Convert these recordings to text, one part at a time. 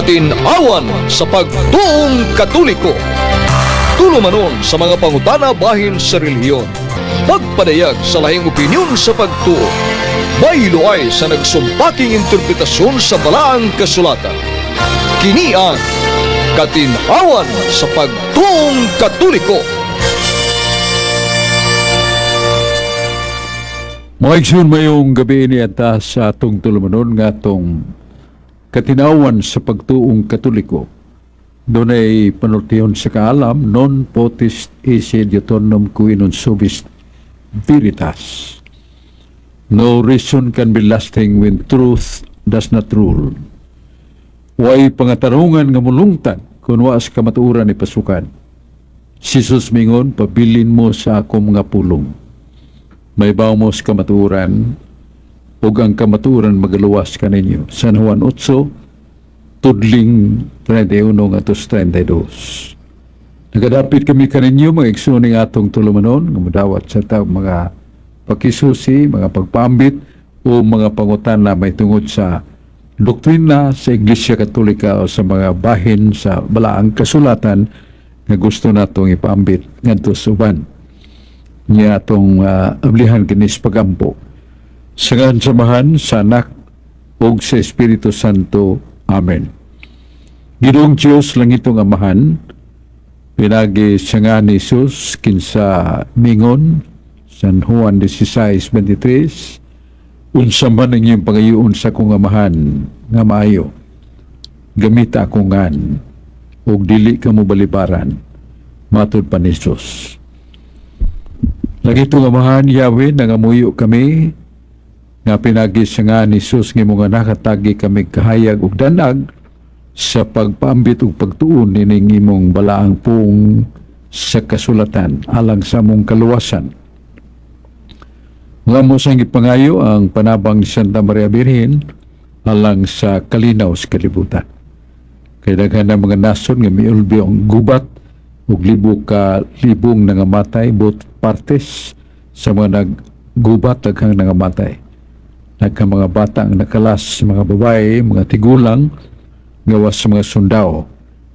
Katin-awan sa pagtuong Katoliko. Tulumanon sa mga pangutana bahin sa relihiyon. Pagpadayag sa lahing opinyon sa pagtuo. Baylo ay sa nagsumpaking interpretasyon sa balaang kasulatan. Kini ang Katin-awan sa pagtuong Katoliko. Mga igsoon, mayong gabi ni ata sa atong tulumanon nga atong Katinawan sa pagtuong Katoliko. Dunay panultihon sa kaalam, non potest esse diuturnom qui non subit veritas. No reason can be lasting when truth does not rule. Way pangatarungan nga mulungtad kung wa sa kamatuoran ipasukan. Si Jesus mingon, "Pabilin mo sa akong mga pulong." Mahibaw mo sa kamatuoran ug ang kamatuoran magaluwas kaninyo. San Juan 8, tudling 31 ngadto sa 32. Nagadapit kami kaninyo, mga igsoon, ning atong tulumanon nga modawat sa tag mga pakisusi, mga pagpambit o mga pangutana may tungod sa doktrina sa Iglesia Katolika o sa mga bahin sa balaang kasulatan nga gusto natong ipaambit ngadto sa uban niya atong ablihan kini sa pagampo. Sa ngalan sa Amahan, sa Anak, ug sa Espiritu Santo. Amen. Ginoong Diyos, langitong Amahan, pinagi sa nga ni Jesus, kinsa mingon, San Juan 16:23, "Unsa man ang inyong pangayoon sa akong Amahan nga maayo, gamita akong ngan, ug dili ka mo balibaran," matud pa ni Jesus. Langitong Amahan, Yahweh, nangamuyo kami nga pinagi sa nga ni Jesus nga imong anak, hatagi kami kahayag ug danag sa pagpaambit ug pagtuon nining imong balaang pulong sa kasulatan alang sa among kaluwasan. Nga amo sang gipangayo ang panabang ni Santa Maria Birhen alang sa kalinaw sa kalibutan. Kay daghan ng mga nasod nga miulbi ang gubat ug libo ka libong nangamatay, both parties sa mga naggubat, daghang nangamatay. Daghang mga bata ang nakalas, mga babae, mga tigulang, gawas sa mga sundao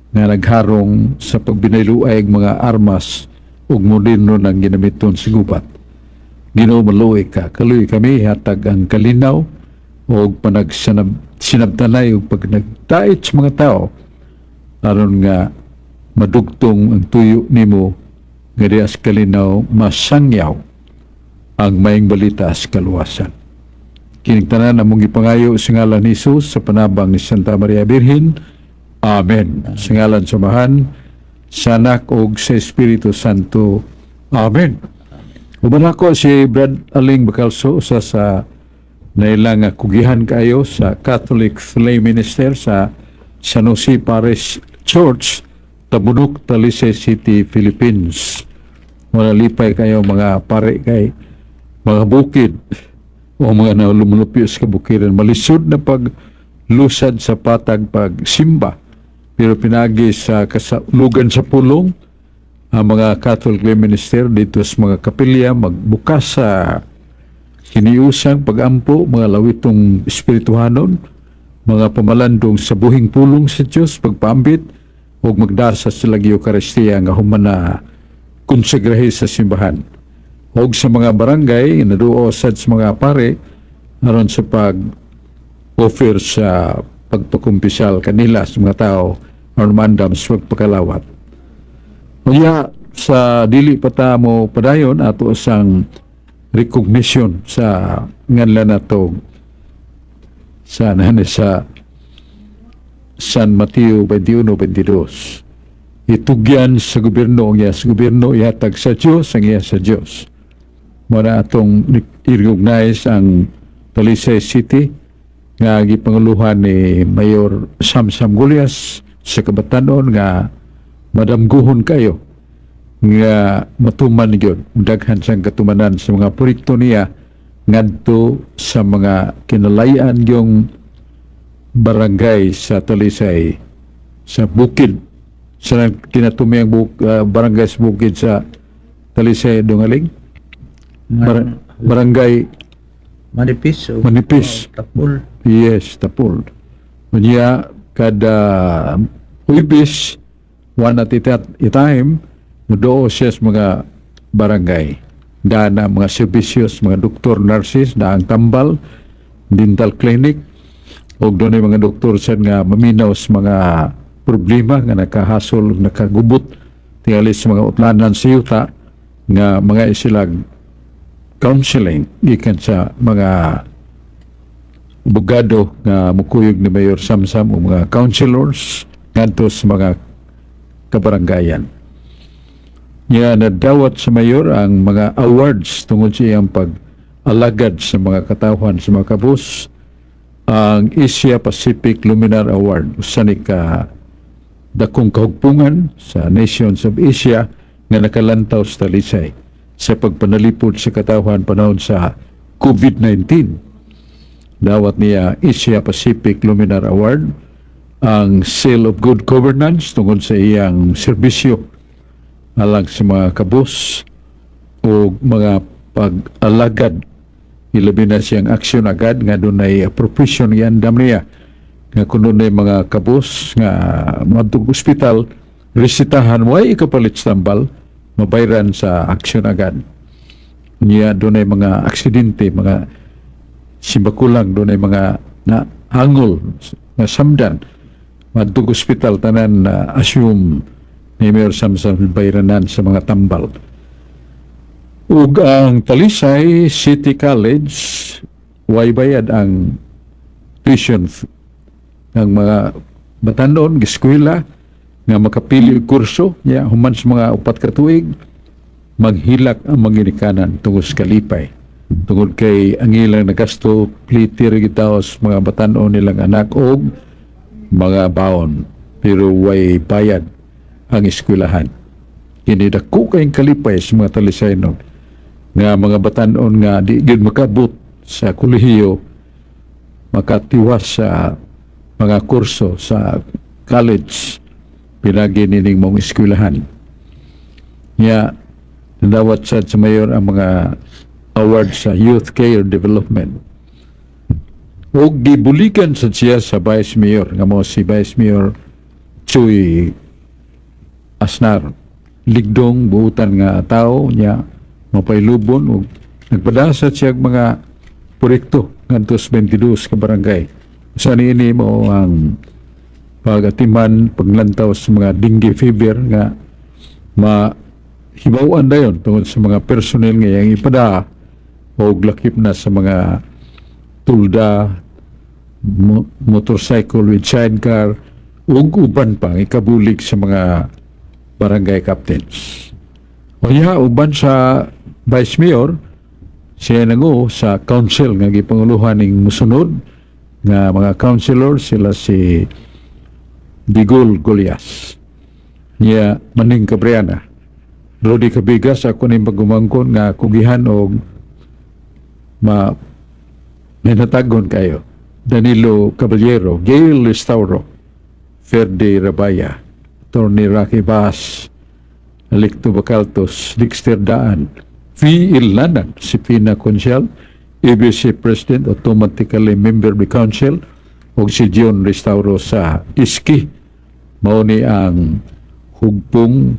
nga nagharong sa pagbinayloay og mga armas ug moderno nang ginamiton sa gubat. Ginoo, maluoy ka, kaluoy kami, hatag ang kalinaw ug panagsanab sinabtanay ug pagnagtait sa mga tao aron nga madugtong ang tuyo nimo nga diha sa kalinaw masangyaw ang maayong balita sa kaluwasan. Kining tanan among gipangayo sa ngalan ni Jesus sa panabang ni Santa Maria Birhen. Amen. Sa ngalan sa Amahan, sa Anak ug sa Espiritu Santo. Amen. Uban ako si Brad Aling Bacalso, usa sa nailang nga kugihan kayo sa Catholic Lay Minister sa San Jose Parish Church, Tabunok, Talisay City, Philippines. Wala lipay kayo mga pare kay mga bukid o mga nalumulupyo sa kabukiran. Malisod na pag lusad sa patag pag simba. Pero pinagi sa kasaulugan sa pulong, ang mga Catholic lay minister dito sa mga kapilya magbukas sa kiniusang pagampo, mga lawitong espirituhanon, mga pamalandong sa buhing pulong sa Diyos, pagpaambit, ug magdasa sa lagi Eucharistia nga human na konsegrahe sa simbahan. Og sa mga barangay, naduo sad sa mga pare, aron sa pag offer sa pagpakumpisal kanila sa mga tao aron mandam sa pagpakalawat. Unya sa dili pa ta mo padayon, ato sang recognition sa nganlan nato sa nani sa San Mateo 21:22. Itugyan sa gobyerno ang iya sa gobyerno, ihatag sa Dios ang iya sa Dios. Mao na atong i-recognize ang Talisay City nga gipanguluhan ni Mayor Samsam Gullas sa kabatanon nga madamguhon kayo nga matuman gyud daghan sang katumanan sa mga proyekto niya ngadto sa mga kinalayan yung barangay sa Talisay sa bukid sa kinatumiyang barangay sa bukid sa Talisay, Dungaling. Barangay Manipis. O, Manipis. O, Tapul. Yes, Tapul. Unya Kada Huwebes, one at a time, muduo siya sa mga barangay. Daan na mga serbisyos, mga doktor, nurses, na ang tambal, dental clinic, o doon mga doktor sa nga maminaw sa mga problema nga nakahasol, nakagubot, tingali sa mga utlanan sa yuta, nga mga isilag counseling gikan sa mga abogado nga mukuyog ni Mayor Samsam o mga councilors ngadto sa mga kabarangayan. Niya nadawat sa mayor ang mga awards tungod sa iyang pag-alagad sa mga katawhan, sa mga kabus, ang Asia Pacific Luminar Award, usa ni ka dakong kahugpungan sa Nations of Asia nga nakalantaw sa Talisay sa pagpanalipod sa katawhan panahon sa COVID-19. Dawat niya Asia Pacific Luminar Award, ang Seal of Good Governance tungod sa iyang serbisyo alang sa mga kabus o mga pag-alagad, ilabi na siyang aksyon agad nga dunay profession giandam niya nga kung dunay mga kabus nga moadtog ospital, resetahan, way ikapalit sa tambal, mabayran sa aksyon agad niya. Dunay mga aksidente, mga simbakulang, dunay mga na angol nga samdan, madtog ospital, tanan na assume ni Mayor Samsam bayranan sa mga tambal. Ug ang Talisay City College, way bayad ang tuition ng mga batanon, giskwela, nga makapili og kurso, ya, human sa mga 4 ka tuig, maghilak ang mga ginikanan tungod sa kalipay. Tungod kay ang ilang nagasto, pliti ra gitaw sa mga batanon nilang anak og mga baon. Pero way bayad ang eskwelahan. Kini dako kayong kalipay sa mga Talisaynon nga mga batanon nga di gyud makabot sa kolehiyo, makatiwas sa mga kurso sa college pinagi nining mong eskwelahan. Nya nadawat sad sa mayor ang mga award sa Youth Care Development. Ug gibulikan sad siya sa Vice Mayor nga mo si Vice Mayor Chuy Asnar. Ligdong buutan nga tao niya, mapailubon ug nagpadasa siya og mga proyekto ngadto sa 22 ka barangay. Sa niini mo ang pagatiman, paglantaw sa mga dengue fever nga mahibaw-an dayon tungod sa mga personnel nga iyang ipada o lakip na sa mga tulda, motorcycle with sidecar ug uban pa ang ikabulig sa mga barangay captains. O ya, uban sa Vice Mayor, siya nangu sa council nga gipanguluhan ning musunod nga mga councilor, sila si Digol Golias. Niya Maning Cabriana. Rodi Cabigas, ako ning pagumangkon nga kugihan og ma ninatagon kayo. Danilo Caballero, Gail Restauro, Ferdi Rabaya, Tony Rocky Bass, Alicto Bacaltos, Dexter Daan, V. Ilanan, si Pina Consial, ABC President, automatically member of the council, ug si John Restauro sa ISKI. Mao ni ang hugpong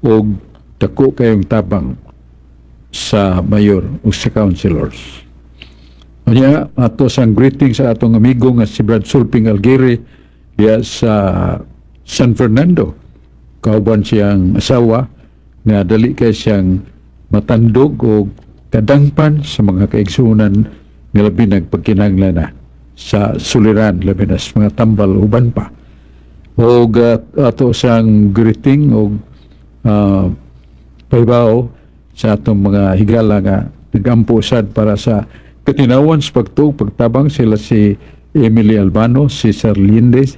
og dako kayong tabang sa mayor o sa councilors. Unya, ato sang greeting sa atong amigo nga si Brad Sulping Algiri diya sa San Fernando. Kauban siyang asawa nga dali kay siyang matandog o kadangpan sa mga kaigsunan nga labi nagpagkinahanglan na sa suliran, labi na sa mga tambal, uban pa. Og ato siyang greeting og pahibaw sa atong mga higala nga nagampo sad para sa katinawan sa pagtuo, pagtabang, sila si Emily Albano, Cesar Lindes,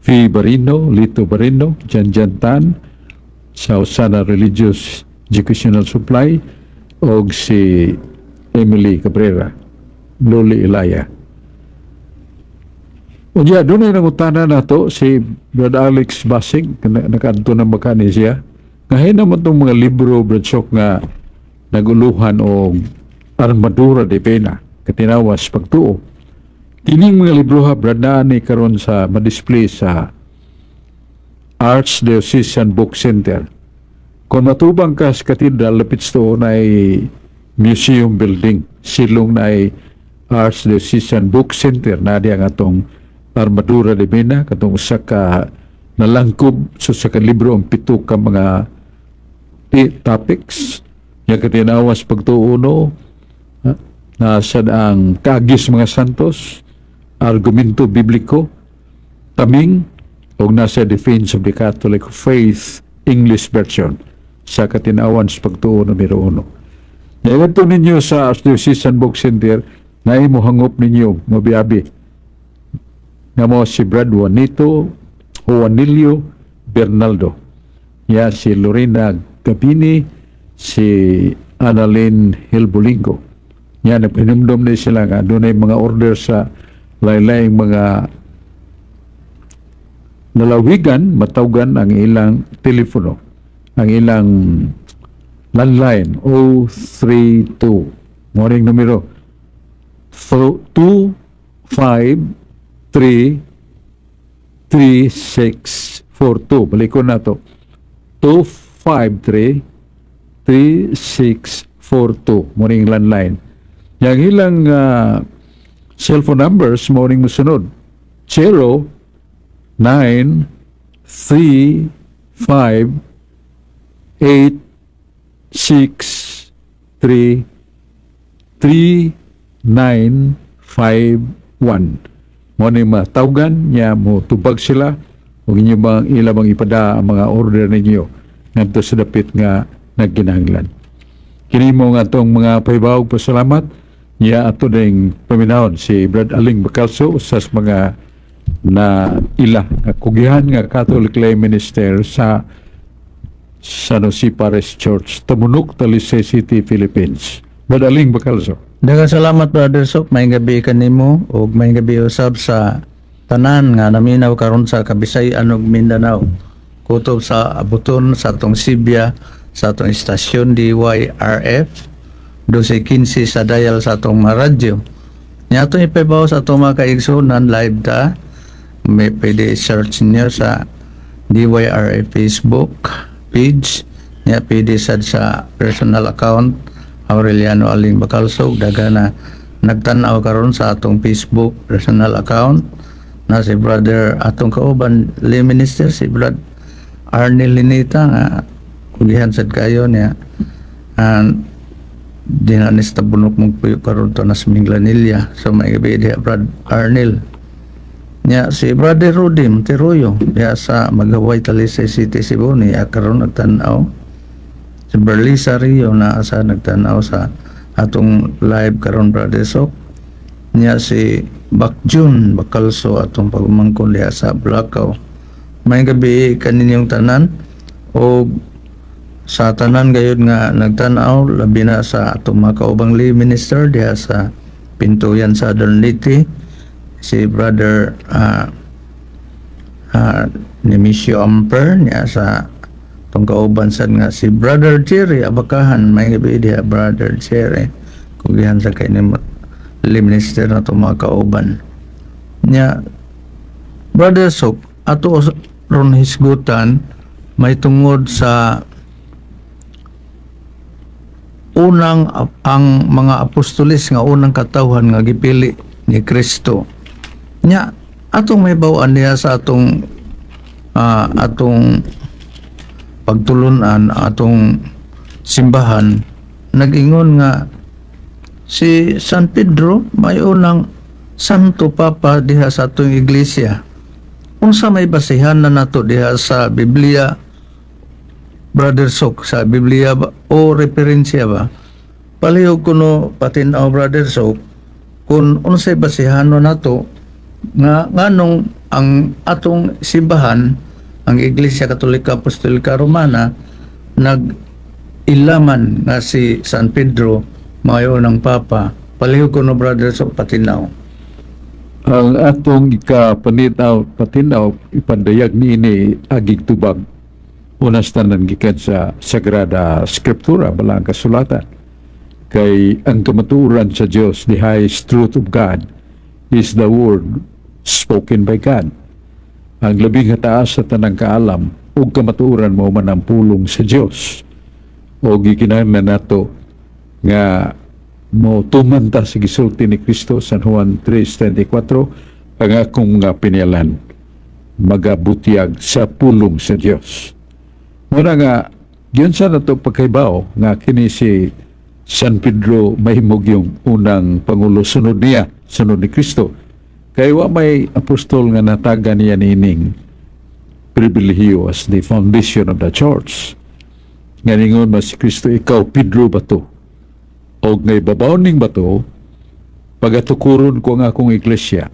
Fi Barino, Lito Barino, Jan Jan Tan, sa Osana Religious Educational Supply, og si Emily Cabrera, Loli Ilaya. Unya, doon ay nangutana nato si Brad Alex Basig, nakaadto na makani siya. Ngayon naman itong mga libro, Brad Sok, nga naguluhan o armadura de pena, katinawas pagtuo. Kining mga libro ha, Brad, naa ni karon sa ma-display sa Archdiocesan Book Center. Kung matubang ka sa katedral, lapit sa naay museum building. Silong naay Archdiocesan Book Center na diya nga atong Armadura Divina, katong usa ka nalangkob sa usa ka libro ang pito ka mga topics. Nya Katinawan sa pagtuo, ha? Nasa ang kaagis mga santos, argumento bibliko, taming, o nasa Defense of the Catholic Faith English version sa Katinawan sa pagtuo numero 1. Naiwadto ninyo sa Archdiocesan Book Center na hangop ninyo, mabiabi. Nga mo si Brad Juanito Juanillo Bernaldo. Ya si Lorena Gabini, si Annalyn Hilbolingo. Ya, nagpinumdum ni sila nga doon ay mga order sa laylayng mga lalawigan, matawgan ang ilang telepono, ang ilang landline 032. Morning numero 253 3642. Balikon na to. 253 3642. Morning landline. Yang ilang cellphone numbers morning musunod. 0 9 3 5 8 6 3 3 9 5 1. Mo ni matawgan niya, mo tubag sila ug inyo bang ila bang ipada ang mga order ninyo ngadto sa dapit nga nagkinahanglan. Kini mo nga atong mga pahibaw, pasalamat niya ato ding paminawon si Brad Aling Bacalso, usa sa mga na ila nga kugihan nga Catholic lay minister sa San Jose Parish Church, Tamunok, Talisay City, Philippines. Brad Aling Bacalso. Daghang salamat, Brother Sok, maayong gabi kanimo ug maayong gabi usab sa tanan nga naminaw karon sa Kabisayan ug Mindanao. Kutob sa abuton sa atong Sibya sa atong istasyon DYRF 1215 sa dial sa atong mga radyo. Nya atong ipahibaw sa atong mga kaigsuonan, live ta. May pwede search niyo sa DYRF Facebook page. Nya pwede sad sa personal account Aureliano Aling Bacalsog. Daga na nagtan-aw karon sa atong Facebook personal account na si brother atong kauban lay minister, si Brad Arnel Linita nga kugihan sad kayo niya, and di na ni sa Tabunok magpuyo karon to na sa Minglanilla, so may gabi diha, Brad Arnel. Nya si Brother Rudy Monteroyo diha sa Magaway, Talisay City, Cebu niya karon nagtan-aw. Si Berlisa Rio na sa nagtan-aw sa atong live karon, Brother Sok. Nya si Bakjun Bakalso, atong pagumangkon diha sa Bulacau. May gabi kaninyong tanan o sa tanan gayud nga nagtan-aw, labi na sa atong mga kaubang lay minister diha sa Pintuyan, Southern Leyte, si Brother Nemesio Amper niya sa atong kauban sad nga si Brother Jerry Abakahan. May gabi diha, Brother Jerry. Kugihan sa kay ni lay minister na itong mga kauban niya. Brother Sok, ato ron hisgutan may tungod sa unang ang mga apostolis nga unang katawhan nga gipili ni Kristo. Nya atong may bawaan niya sa atong pagtulunan, atong simbahan nag-ingon nga si San Pedro may unang Santo Papa diha sa atong iglesia. Unsa may basihan na nato diha sa Biblia, Brother Sok, sa Biblia ba o referensya ba? Palihog kuno patin-aw, Brother Sok, kung unsay basihan no nato nga nganong ang atong simbahan, ang Iglesia Katolika Apostolika Romana, nag ilaman nga si San Pedro mayo ng Papa? Palihog kuno, Brother Sok, patin-aw. Ang atong ikapanitaw patinaw ipandayag niini agig tubag unas tanan gikan sa Sagrada Scriptura, Balaang Kasulatan, kay ang kamatuoran sa Dios, the highest truth of God. is the word spoken by God. Ang labing taas sa tanang kaalam ug kamatuoran mao man ang pulong sa Dios. O gikinahanglan nato nga mo tuman ta sa gisulti ni Kristo, San Juan 3:24, "Ang akong mga pinialan magabutyag sa pulong sa Dios." Muna nga yun sa nato pagkaibaw nga kini si San Pedro mahimog yung unang pangulo sunod niya, sunod ni Kristo. Kay wa may apostol nga nataga niya niining pribilehiyo as the foundation of the church. Nga ningon man si Kristo, "Ikaw Pedro, bato. Og ngay babaw ning bato, pagatukuron ko ang akong iglesia,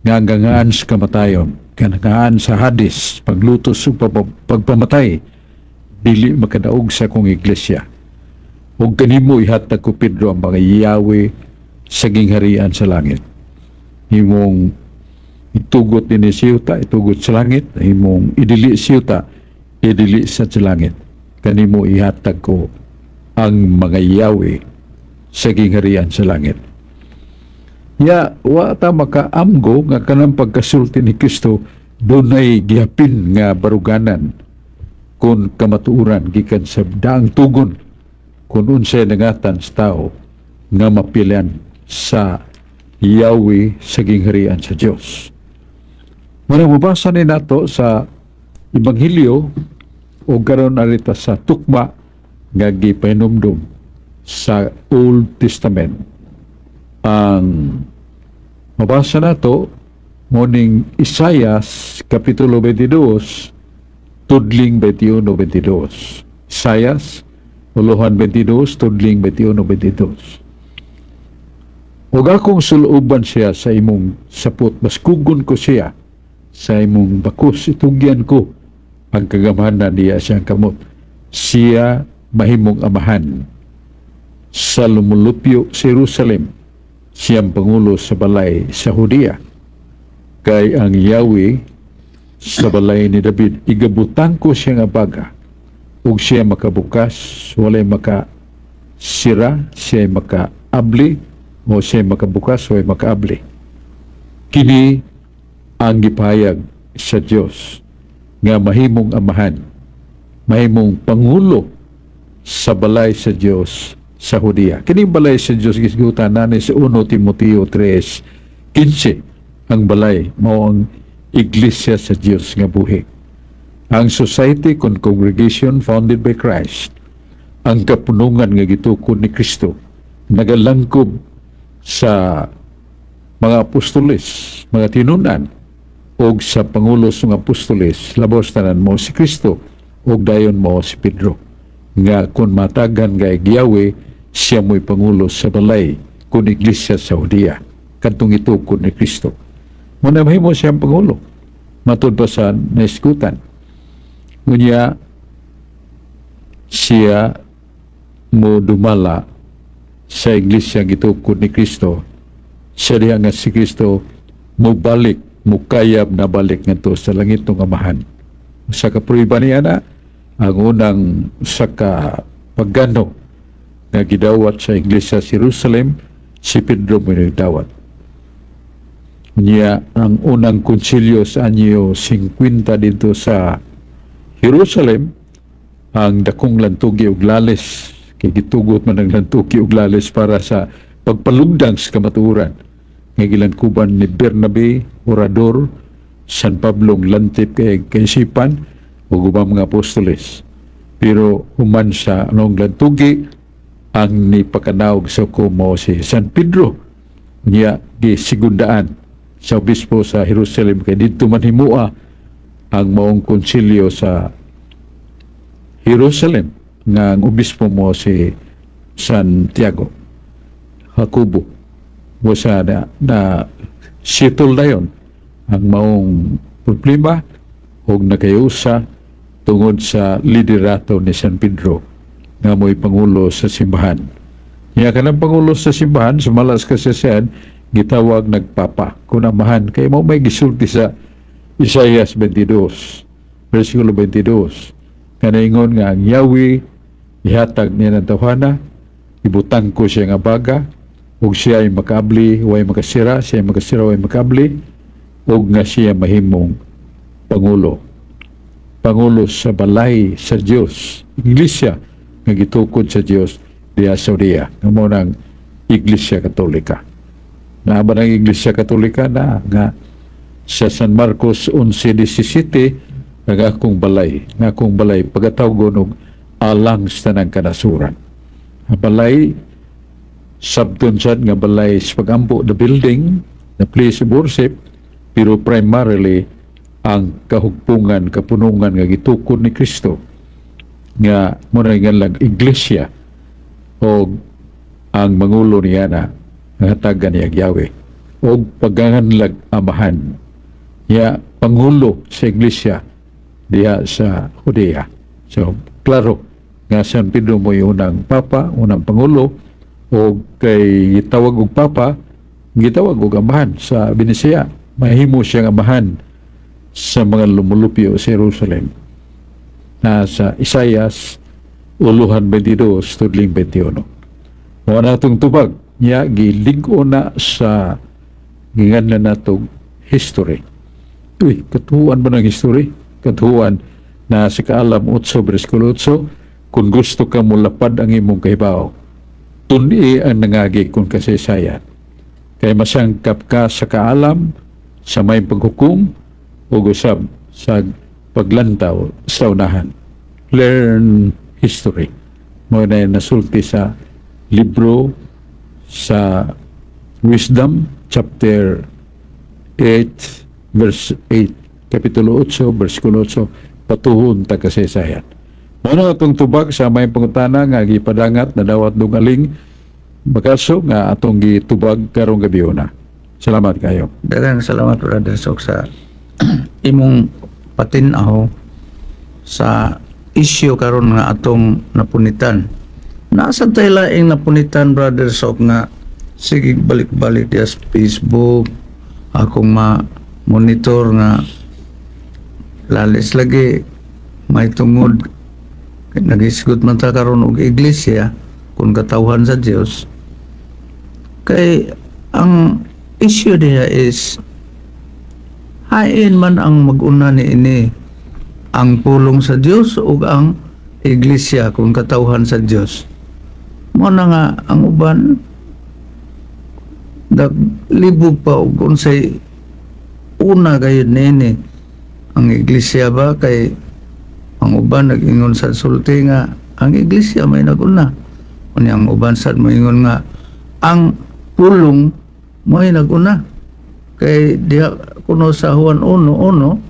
nga ang gangaan sa kamatayon, gangaan sa Hades, paglutos ug pagpamatay, dili makadaog sa akong iglesia. Ug kanimo ihatag ko, Pedro, ang mga yawe sa gingharian sa langit. Imong itugot dinhi sa yuta, itugot sa langit. Imong idili sa yuta, idili sa langit. Kanimo ihatag ko ang mga yawe sa gingharian sa langit." Ya, wa ta makaamgo nga kanang pagkasulti ni Kristo dunay gihapin nga baruganan kon kamatuoran gikan sa daang tugon kung unsay nangatan sa tao nga mapilian sa yawe sa gingharian sa Dios. Muna mabasa ni nato sa Ebanghelyo o karon arita sa tukma nga gipahinumdum sa Old Testament. Ang mabasa nato morning Isayas Kapitulo 22 tudling 21-22. Isayas uluhan 22 tudling 21-22. "Ug akong sul-uban siya sa imong sapot, baskugon ko siya sa imong bakus, itugyan ko ang kagamhanan niya siyang kamot. Siya mahimong amahan sa lumulupyo sa Jerusalem, siyang pangulo sa balay sa Judea. Kay ang Yahweh sa balay ni David, igabutang ko siya nga baga, ug siya makabukas, walay maka sira, siya makaabli, o siya makabukas, walay makaabli." Kini ang gipahayag sa Dios nga mahimong amahan, mahimong pangulo sa balay sa Dios sa Judea. Kining balay sa Dios gisgutan nani sa 1 Timoteo 3:15. Ang balay mao ang iglesia sa Dios nga buhi. Ang society kon congregation founded by Christ. Ang kapunungan nga gitukod ni Kristo nagalangkob sa mga apostoles, mga tinunan, og sa pangulo sa mga apostoles, labaw sa tanan mao si Kristo, og dayon mao si Pedro. Nga kung matagan nga igyawe, siya mo'y pangulo sa balay kun iglesia sa Judea, kadtong itukod ni Kristo. Muna mahimo siyang pangulo. Matud pa sa naisgutan. Ngunya, siya mo dumala sa iglesia gitukod ni Kristo siya diha nga si Kristo mo balik, mo kayab na balik ngadto sa langit ng Amahan. Sa kapruiba niya na ang unang sa ka paggano nga gidawat sa iglesia sa Jerusalem, si Pedro mo dawat. Niya ang unang konsilyo sa anyo 50 dito sa Jerusalem, ang dakong lantugi og lalis, kay gitugot man ang lantugi og lalis para sa pagpalugdang sa kamatuoran, nga gilangkuban ni Bernabe, orador, San Pablo lantip kay kaisipan ug ubang mga apostoles. Pero human sa anong lantugi, ang nipakanaog sa kumo si San Pedro. Niya gisigundaan sa obispo sa Jerusalem kay didto man himua ang maong konsilyo sa Jerusalem nga ang obispo mo si Santiago, Jacobo. Busa na settle na yon ang maong problema ug nakayusa tungod sa liderato ni San Pedro nga mo'y pangulo sa simbahan. Niya kanang pangulo sa simbahan, sumala sa kasaysayan, gitawag nagpapa. Kung amahan, kay mo may gisulti sa Isaias 22, versikulo 22. Kanaingon nga ang Yahweh, ihatag niya ng tawhana, ibutang ko siya nga baga, Ug siya ay makaabli, way makasira, siya ay makasira, way makaabli, ug nga siya mahimong pangulo. Pangulo sa balay sa Dios, iglesia nga gitukod sa Dios diha sa Judea. Nga mao nang Iglesia Katolika. Naa ba ng Iglesia Katolika na nga sa San Marcos 11:17, "Ang akong balay pagatawgon og alang sa tanang kanasuran." Ang balay sabton sad nga balay sa pagampo, the building, the place of worship, pero primarily ang kahugpungan, kapunungan nga gitukod ni Kristo nga mao na nga lang iglesia, o ang mangulo niya na hatagan niya Yahweh og paganganlag Amahan niya, pangulo sa iglesia diha sa Judea. So klaro nga San Pedro mo unang papa, unang pangulo, o kay gitawag og papa, gitawag og amahan sa Binisaya. Mahimo siyang amahan sa mga lumulupyo sa Jerusalem na sa Isayas uluhan 22 tudling 21. Mao na atong tubag niya, gilig-o na sa ginganlan natong history. Uy, katuan ba ng history? Katuan na sa Kaalam 8 versikulo 8, "Kung gusto ka mulapad ang imong kahibaw, tun-i ang nangagi kung kasaysayan. Kay masangkap ka sa kaalam, sa may paghukom, o usab sa paglantaw sa unahan." Learn history. Mao na nasulti sa libro sa Wisdom, chapter 8, verse 8. Kapitulo 8, versikulo 8, patuhon ta kasaysayan. Mao na atong tubag sa may pangutana nga gipadangat na dawat dungaling bakaso nga atong gitubag karong gabiuna. Salamat kayo. Daghang salamat, Brother Sok, sa imong patin-aw sa isyu karon nga atong napunitan. Nasa tay laing napunitan, Brother Sok, nga sige balik-balik diya sa Facebook akong ma-monitor nga lalis lagi may tungod nagisgot man ta karon og iglesia kung katawhan sa Dios, kay ang issue diha is hain man ang mag-una ni ini, ang pulong sa Dios ug ang iglesia kung katawhan sa Dios? Mo na nga ang uban naglibog pa og unsay una gayud niini, ang iglesia ba? Kay ang uban nag-ingon sa sulti nga ang iglesia may naguna, unya ang uban sad moingon nga ang pulong mo'y naguna, kay diha kuno sa Juan 1:1,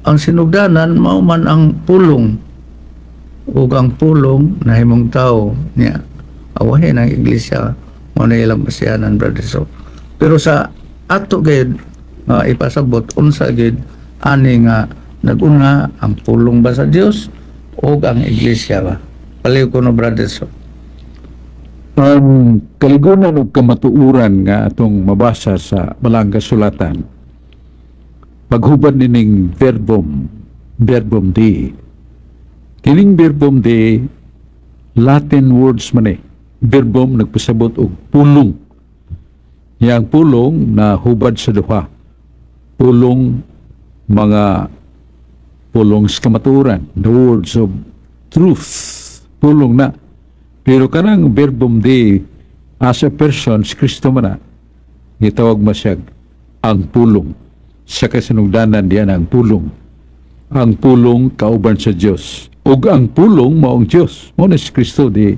ang sinugdanan mao man ang pulong ug ang pulong nahimong tao niya. Awahin ang iglesia, mao na ilang basihanan, Brother. So pero sa ato gayud nga ipasabot, unsa gyud ani nga naguna, ang pulong ba sa Dios o ang iglesia ba? Paliw ko no, Brother. So Ang kaligunan ug kamatuoran nga atong mabasa sa Balaang Kasulatan, paghubad nining verbum, verbum Dei. Kining verbum Dei, Latin words man eh. Verbum nagpasabot og pulong. Yang pulong na hubad sa duha. Pulong, mga pulong sa kamatuoran, the words of truth. Pulong na. Pero kanang verbum Dei as a person, si Kristo man na, gitawag mo siya ang pulong. Sa kasinugdanan diyan ang pulong. Ang pulong kauban sa Dios. Ug ang pulong mao ang Dios. Mao na si Kristo, the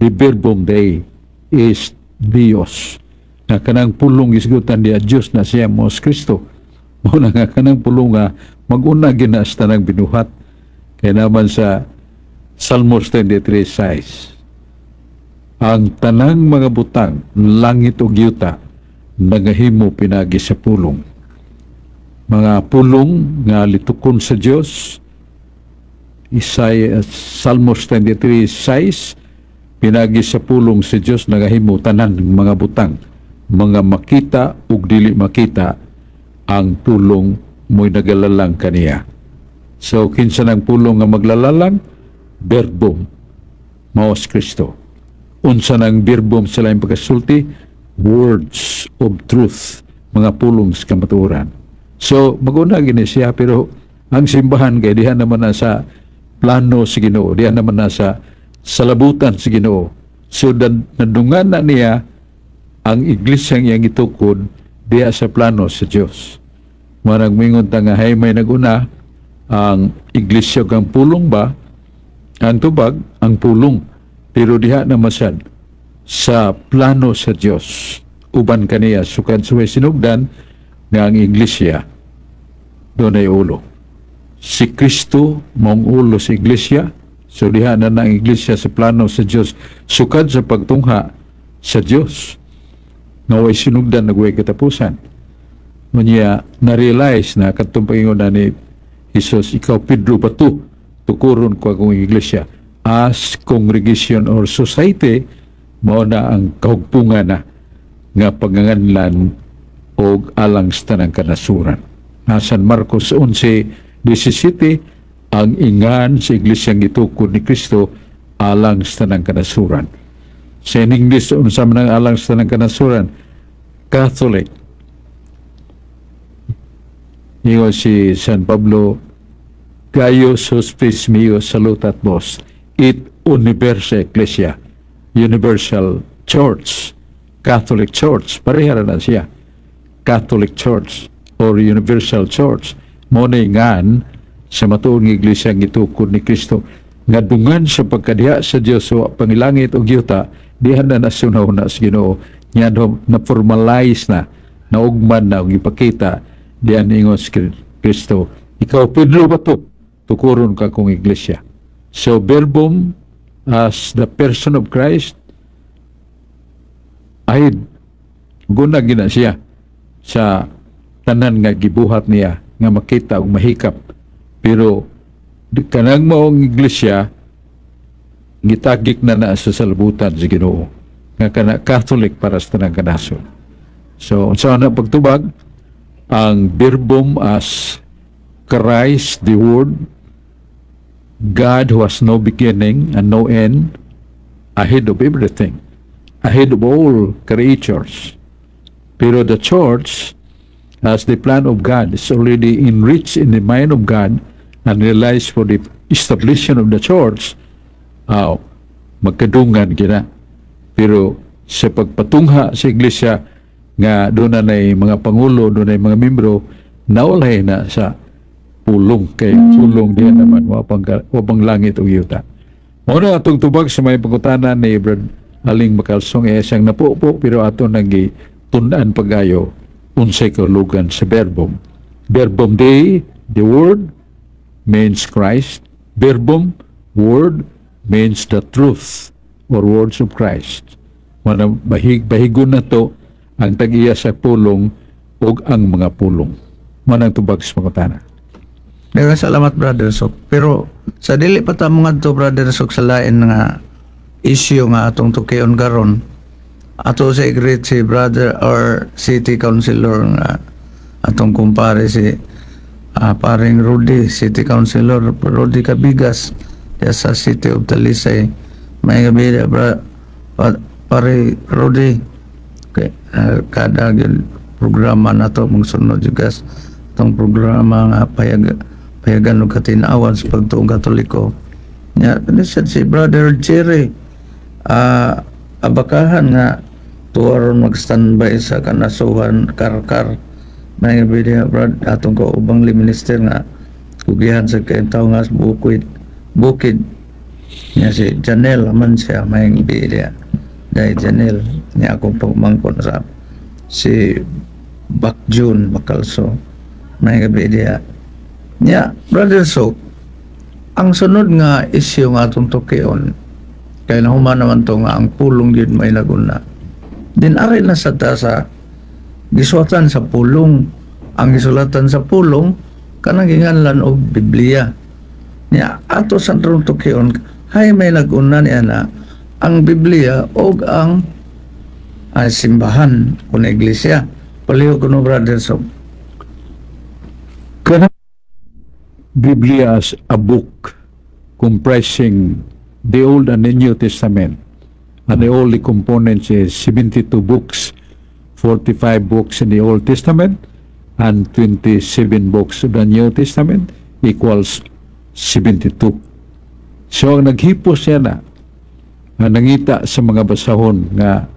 verbum Dei is Dios. Na kanang pulong gisgutan diya, Dios na siya, mo si Kristo. Mao na nga kanang pulong nga mag-una gina sa tanang binuhat. Kaya naman sa Salmos 23:6, "Ang tanang mga butang, langit ug yuta, nagahimo pinagi sa pulong." Mga pulong nga litukon sa Dios. Isaiah, Salmos 23:6, pinagi sa pulong sa Dios nagahimo tanan ng mga butang, mga makita ug dili makita, ang pulong mo'y nagalalang kaniya. So kinsa nang pulong nga maglalalang? Verbum, mao si Kristo. Unsa nang verbum sa laing pagkasulti? Words of truth, mga pulong sa kamatuoran. So maguna gini siya, pero ang simbahan kay diha naman na sa plano sa Ginoo, diha naman na sa salabutan sa Ginoo. So nadungan na niya ang iglesia iyang gitukod diha sa plano sa Dios. Manag mingon ta nga hay may naguna, ang iglesia ug ang pulong ba? Ang tubag, ang pulong. Pero diha na masad sa plano sa Dios. Uban kaniya sukad suway sinugdan nga ang iglesia dunay ulo. Si Kristo maong ulo sa iglesia. So diha na ang iglesia sa plano sa Dios sukad sa pagtungha sa Dios nga way sinugdan, nagway katapusan. Unya na-realize na katong paingon na ni Jesus, "Ikaw Pedro, bato, tukuron ko akong iglesia." As congregation or society, mao na ang kahugpungan na nga panganganlan og alang sa tanang kanasuran. Na San Marcos 11:17, ang ingan sa iglesia gitukod ni Kristo alang sa tanang kanasuran. Sa in English, unsa man ang alang sa tanang kanasuran? Catholic. Ingon si San Pablo, "Gaius hospes meus salutat vos, et universa ecclesia," Universal Church, Catholic Church, pareha na siya. Catholic Church or Universal Church, mo na ngan sa matuod nga iglesia ang gitukod ni Kristo nga dungan sa pagkadiha sa Dios sa pangilangit ug yuta, diha na nasunahuna sa Ginoo nya na formalize na, naugman na ug ipakita diha. Ingon si Kristo, "Ikaw Pedro, bato, tukuron ka akong iglesia." So verbum as the person of Christ ay guna gina siya sa tanan nga gibuhat niya nga makita ug mahikap, pero kanang maong iglesia gitagik na na sa salabutan sa Ginoo nga kana Catholic para sa tanang kanasod. So unsa na pagtubag? Ang verbum as Christ the Word, God who has no beginning and no end, ahead of everything, ahead of all creatures. Pero the church as the plan of God is already enriched in the mind of God and realized for the establishment of the church, magkadungan kina. Pero sa pagpatungha sa iglesia nga doon na mga pangulo, doon na mga membro, naulay na sa pulong, kay pulong diyan naman wapang langit ug yuta. Mao na atong tubag sa may pangutana ni Brad Aling Makalsong, eh siyang napupo, pero ato nang tun-an pagayo unsay kahulugan sa verbum. Verbum Dei, the Word, means Christ. Verbum, word, means the truth or words of Christ. Mana bahigon na to ang tag-iya sa pulong ug ang mga pulong. Manang tubag sa pangutana. Daghang salamat, Brother Sok. Pero sa dili pa ta to, Brother Sok, sa lain nga issue nga atong tukion karon, ato sa i-greet si brother or city councilor nga atong kumpare, si paring Rudy, City Councilor Rudy Cabigas diya sa City of Talisay. May gabi bra, pare Rudy. Okay, kada gyud programa nato magsunod jugas itong programa nga payagan og katinawan sa pagtuong Katoliko. Nya kani sad si Brother Jerry Abakahan nga tuwa ron mag-standby sa Kanasuhan Karkar. May gabi diha, brad, atong kaubang minister nga kugihan sa kayong tao nga sa bukid bukid niya, si Janelle man siya. May gabi diha dahil Janelle niya, akong pagmangkon sa si Bak June Bacalso. May gabi diha niya, Brother. So ang sunod nga issue nga atong tukion kay nahuman naman to nga ang pulong yun may naguna din, ari na sa ta sa gisuwatan sa pulong. Ang gisulatan sa pulong kanang ginganlan og Biblia. Niya ato sa atong tukion, hay may naguna niya na ang Biblia og ang ay simbahan kun iglesia? Palihog kuno, Brother. So Kanang Biblia as a book comprising the Old and the New Testament. And the only components is 72 books, 45 books in the Old Testament and 27 books of the New Testament equals 72. So ang naghipos siya na, ang nangita sa mga basahon nga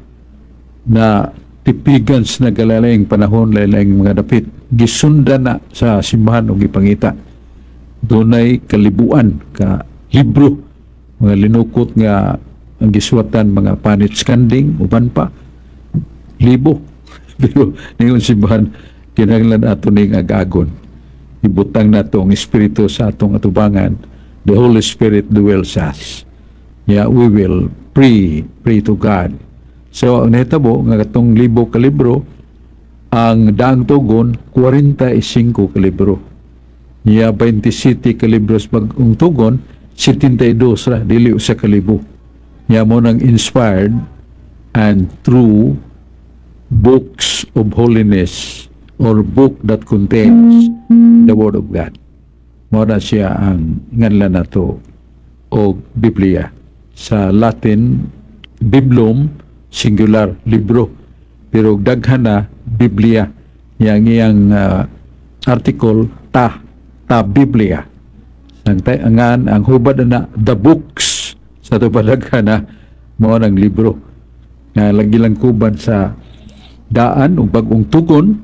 na tipigan sa nagalalayng panahon, laing mga dapit, gisundan na sa simbahan og gipangita. Dunay kalibuan ka libro, mga linukot nga ang gisuwatan mga panit kanding, uban pa libo. Pero ningon simbahan, kinahanglan ato ning ag-agon, ibutang nato ang Espiritu sa atong atubangan. The Holy Spirit dwells us. Yeah, we will pray, pray to God. So ang nahitabo nga katong libo ka libro, ang daang tugon 45 ka libro. Niya 27 ka libros bag-ong tugon, 72 ra, dili usa ka libo. Niya mao nang inspired and true books of holiness or book that contains the Word of God. Mao na siya ang nganlan nato og Biblia. Sa Latin, Biblum, singular, libro. Pero daghan na, Biblia. Yang iyang article, ta, ta Biblia. Ang angan ang hubad na the books sa ato padaghan na mao ng libro nga lagi lang kuban sa daan ug bag-ong tugon.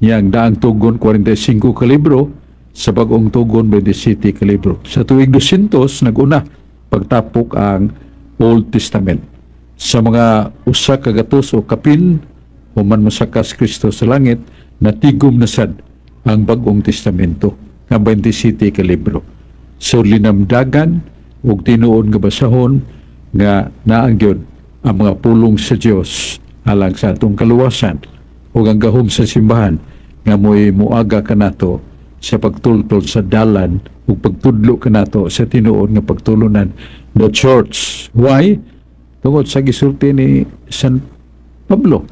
Yang daang tugon 45 ka libro, sa bag-ong tugon 27 ka libro. Sa tuig 200 naguna pagtapok ang Old Testament. Sa mga 100 o kapin human mosakas Kristo sa langit, natigom na sad ang Bagong Testamento nga 27 ka libro. So linamdagan ug tinuod nga basahon nga naa gyud ang mga pulong sa Dios alang sa atong kaluwasan ug ang gahom sa simbahan nga mo'y muaga kanato sa pagtultol sa dalan ug pagtudlo kanato sa tinuod nga pagtulunan, the church. Why? Tungod sa gisulti ni San Pablo,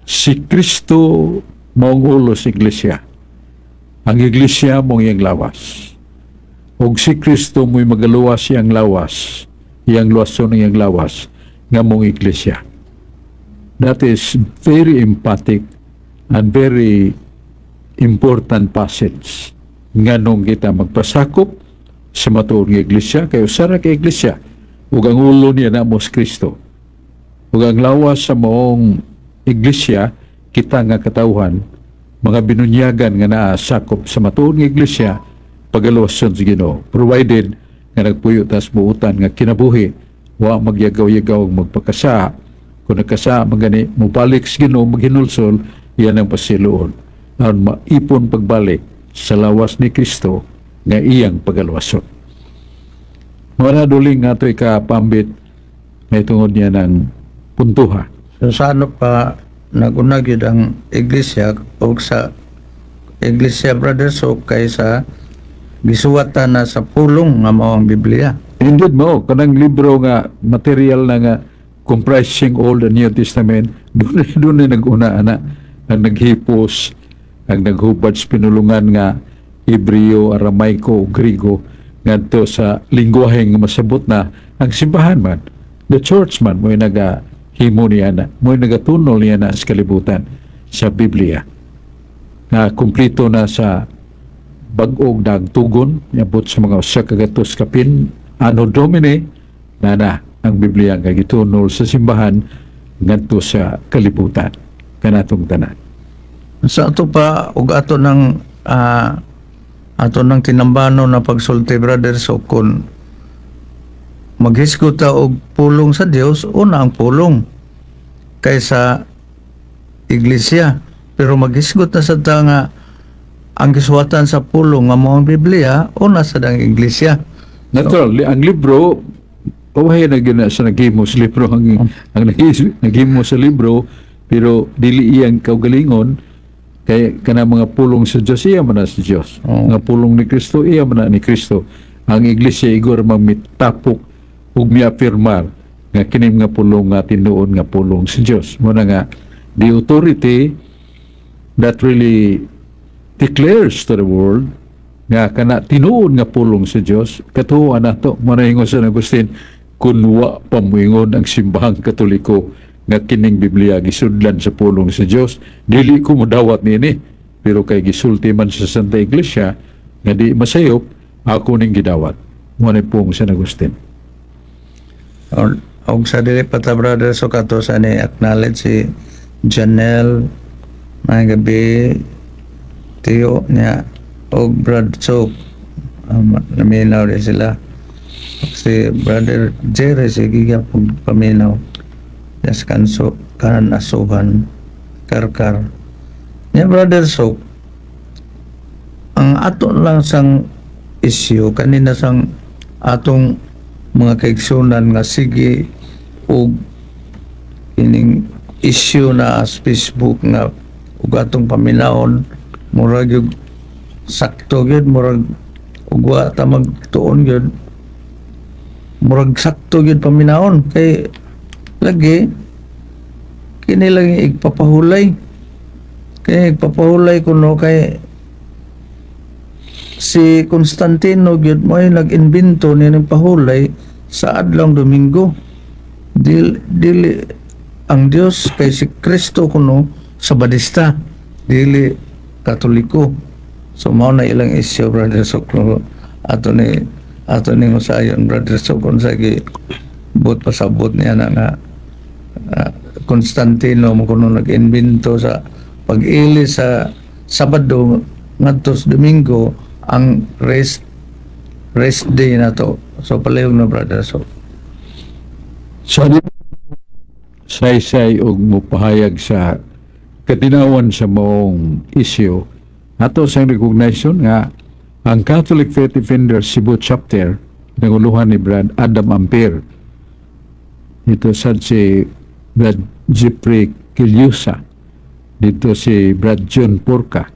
si Kristo maong ulo sa iglesia, ang iglesia mong iyang lawas, ug si Kristo mo'y magaluwas iyang lawas, iyang luwason ang iyang lawas nga mong iglesia. That is very emphatic and very important passage. Nganong kita magpasakop sa matuod nga iglesia? Kay usa ra ka iglesia ug ang ulo niya na mo si Kristo ug ang lawas sa maong iglesia kita nga katawhan, mga binunyagan nga naa sakop sa matuod nga iglesia, pagaluwason sa Ginoo, provided nga nagpuyo tas buutan nga kinabuhi, wa magyagaw-yagaw ug magpakasa. Kung nagkasa man gani, mobalik sa Ginoo, maghinulsol, iyan ang pasiluon aron maipon pagbalik sa lawas ni Kristo nga iyang pagaluwason. Mao na duling nga ato ikapambit may tungod niya ng puntuha. So sa ano pa naguna gyud ang iglesia og sa iglesia, Brother Sok, kay sa gisuwatan na sa pulong nga mao ang Biblia. Indeed mo, kanang libro nga material na nga comprising Old and New Testament, doon doon na nag-una ana ang naghipos, ang naghubad sa pinulungan nga Hebreo, Aramaico, Griego ngadto sa lingwahe nga masabot na ang simbahan man, the church man mo'y naga himo niya na, mo'y nagatunol niya na sa kalibutan sa Biblia nga kumplito na sa bag-og nagtugon niabot sa mga 100 kapin Anno Domini na na ang Biblia nga gitunol sa simbahan ngadto sa kalibutan kanatong tanan. Sa ato pa ug ato nang tinambano na pagsulti, Brother Sok, kung maghisgot ta og pulong sa Dios, una ang pulong kaysa iglesia. Pero maghisgot na sa ta nga ang gisuwatan sa pulong nga mao ang Biblia, una sa ang iglesia. Natural, ang libro pawahay na gyud na sa naghimo sa libro, ang naghimo sa libro, pero dili iyang kaugalingon kay kana mga pulong sa Dios, iya man na sa Dios. Oo. Nga pulong ni Kristo, iya man na ni Kristo. Ang iglesia igor mamitapok ug miapirmar nga kini nga pulong nga tinuod nga pulong sa Dios. Mao na nga the authority that really declares to the world nga kana tinuod nga pulong sa Dios, katuoan nato. Mao na ingon sa Agustin, Kung wa pa moingon ang Simbahang Katoliko nga kining Biblia gisudlan sa pulong sa Dios, dili ko modawat niini. Pero kay gisulti man sa Santa Iglesia nga di masayop, ako ning gidawat. Mo ni pong San Agustin. Og sa dili pa ta, Brother Sok, ato sa ni acknowledge si Janelle, may gabi tiyo niya, og Brad Sok, naminaw din sila. Si Brother Jerry, sige pag paminaw. Yes, kanso kanan asuhan karkar niya. Brother Sok, ang ato lang sang issue kanina sang atong mga kaigsunan nga sige og ining issue na sa Facebook nga ug atong paminawon, murag yung sakto gyud, murag ug wa ta magtuon gyud, murag sakto gyud paminawon kay lagi kini lang igpapahulay, kay igpapahulay kuno kay si Constantino gyud mo ay nag-imbento ni ng pahulay sa adlong Domingo. Dili ang Dios, kay si Kristo kuno Sabadista, dili Katoliko. So mao na ilang issue, Brother Sok. Ato ni usayon, Brother Sok, kung sa gi buot pasabot niya na nga Constantino mo kuno nag-imbento sa pag-ili sa Sabado ngadto sa Domingo, ang rest day na to. So palihog na, Brother Sok. Sa saysay og mopahayag sa katinawan sa maong issue, ato sa recognition nga ang Catholic Faith Defenders Cebu Chapter, nanguluhan ni Brad Adam Ampere, dito sad si Brad Jeffrey Kilyusa, dito si Brad John Porca,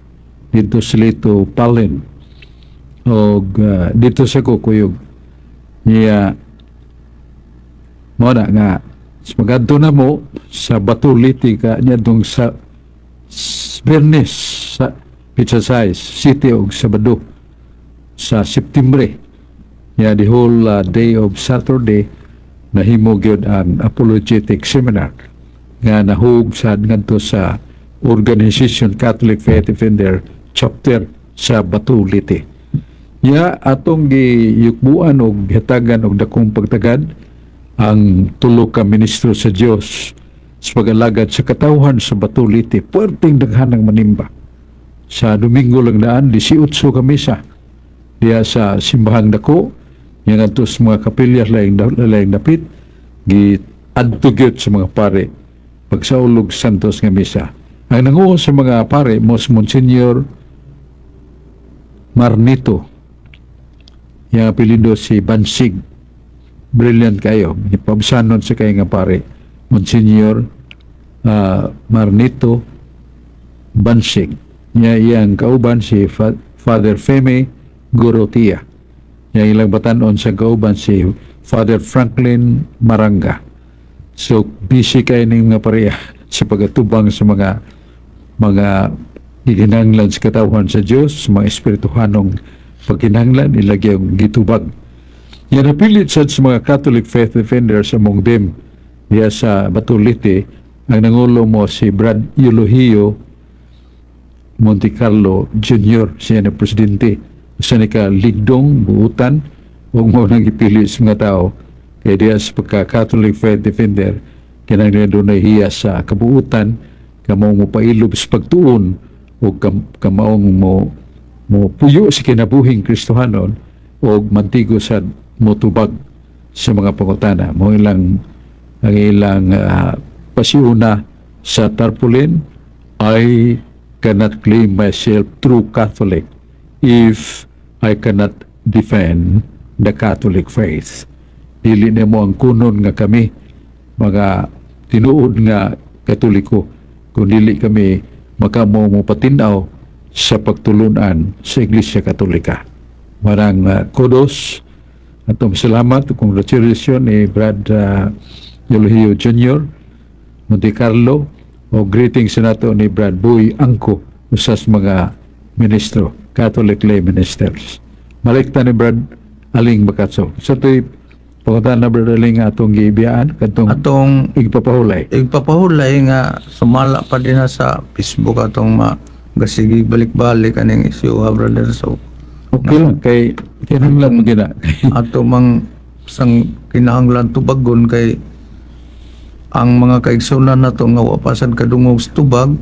dito si Lito Palin, og dito sa Kukuyog niya. Mo na nga magadto na mo sa Bato, Leyte ka niadtong sa Biyernes sa petsa 6, 7 og Sabado sa Septembre. Ya, the whole day of Saturday nahimo gyud ang apologetic seminar nga nahug sad ngadto sa Organization Catholic Faith Defender Chapter sa Bato, Leyte. Ya, atong giyukbuan og hatagan og dakong pagtagad ang tulo ka ministro sa Dios sa pag-alagad sa katawhan sa Bato, Leyte. Puwerteng daghan ng manimba. Sa Domingo lang daan, 18 ka misa diya sa simbahang dako yang adto sa mga kapilya laing laing dapit, gi adto gyud sa mga pare pagsaulog Santos nga misa. Ang nanguo sa mga pare mo si Monsignor Marnito. Yang apelyido si Bansig. Brilliant kayo. Ipabsanon sa kay nga pare. Monsignor Marnito Bansig. Niya iyang kauban si Father Feme Gorotia. Niya ilang batanon sa kauban si Father Franklin Maranga. So busy kay ning mga pareha sa pagatubang sa mga gikinahanglan sa katawhan sa Dios, sa mga espirituhanong pagkinahanglan, ilagay ang gitubag. Yan napilit sad sa mga Catholic Faith Defenders, among them diya sa Bato, Leyte, ang nangulo mo si Brad Eulogio Monte Carlo Jr. Siya na presidente. Siya ni ka ligdong buutan ug mo nang gipili sa mga tao kay diya sa pagka Catholic Faith Defender, kinahanglan dunay hiya sa kabuutan, kamaong mo pailob sa pagtuon o kamaong mo puyo sa kinabuhing Kristohanon o mantigo sa motubag sa mga pangutana mo. Ilang ang ilang pasiuna sa tarpaulin, "I cannot claim myself true Catholic if I cannot defend the Catholic faith." Dili namo ang kunon nga kami mga tinuod nga Katoliko kung dili kami makamo mo patinaw sa pagtulunan sa Iglesia Katolika. Marang kudos atong salamat, congratulations ni Brad Eulogio Jr. Monte Carlo o greetings sa nato ni Brad Boy Angko, usas mga ministro, Catholic lay ministers. Malikta ni Brad Aling Bakatso. Sa to'y Pangutana, Brother Ling, atong giibiyaan katong Atong igpapahulay. Igpapahulay nga sumala pa din na sa Facebook atong ma gasigi balik-balik aning issue ha, Brother So. Okay lang kay kinahanglan mo gina. Ato mang sang kinahanglan tubagon kay ang mga kaigsunan nato nga wa pa sad kadungog sa tubag,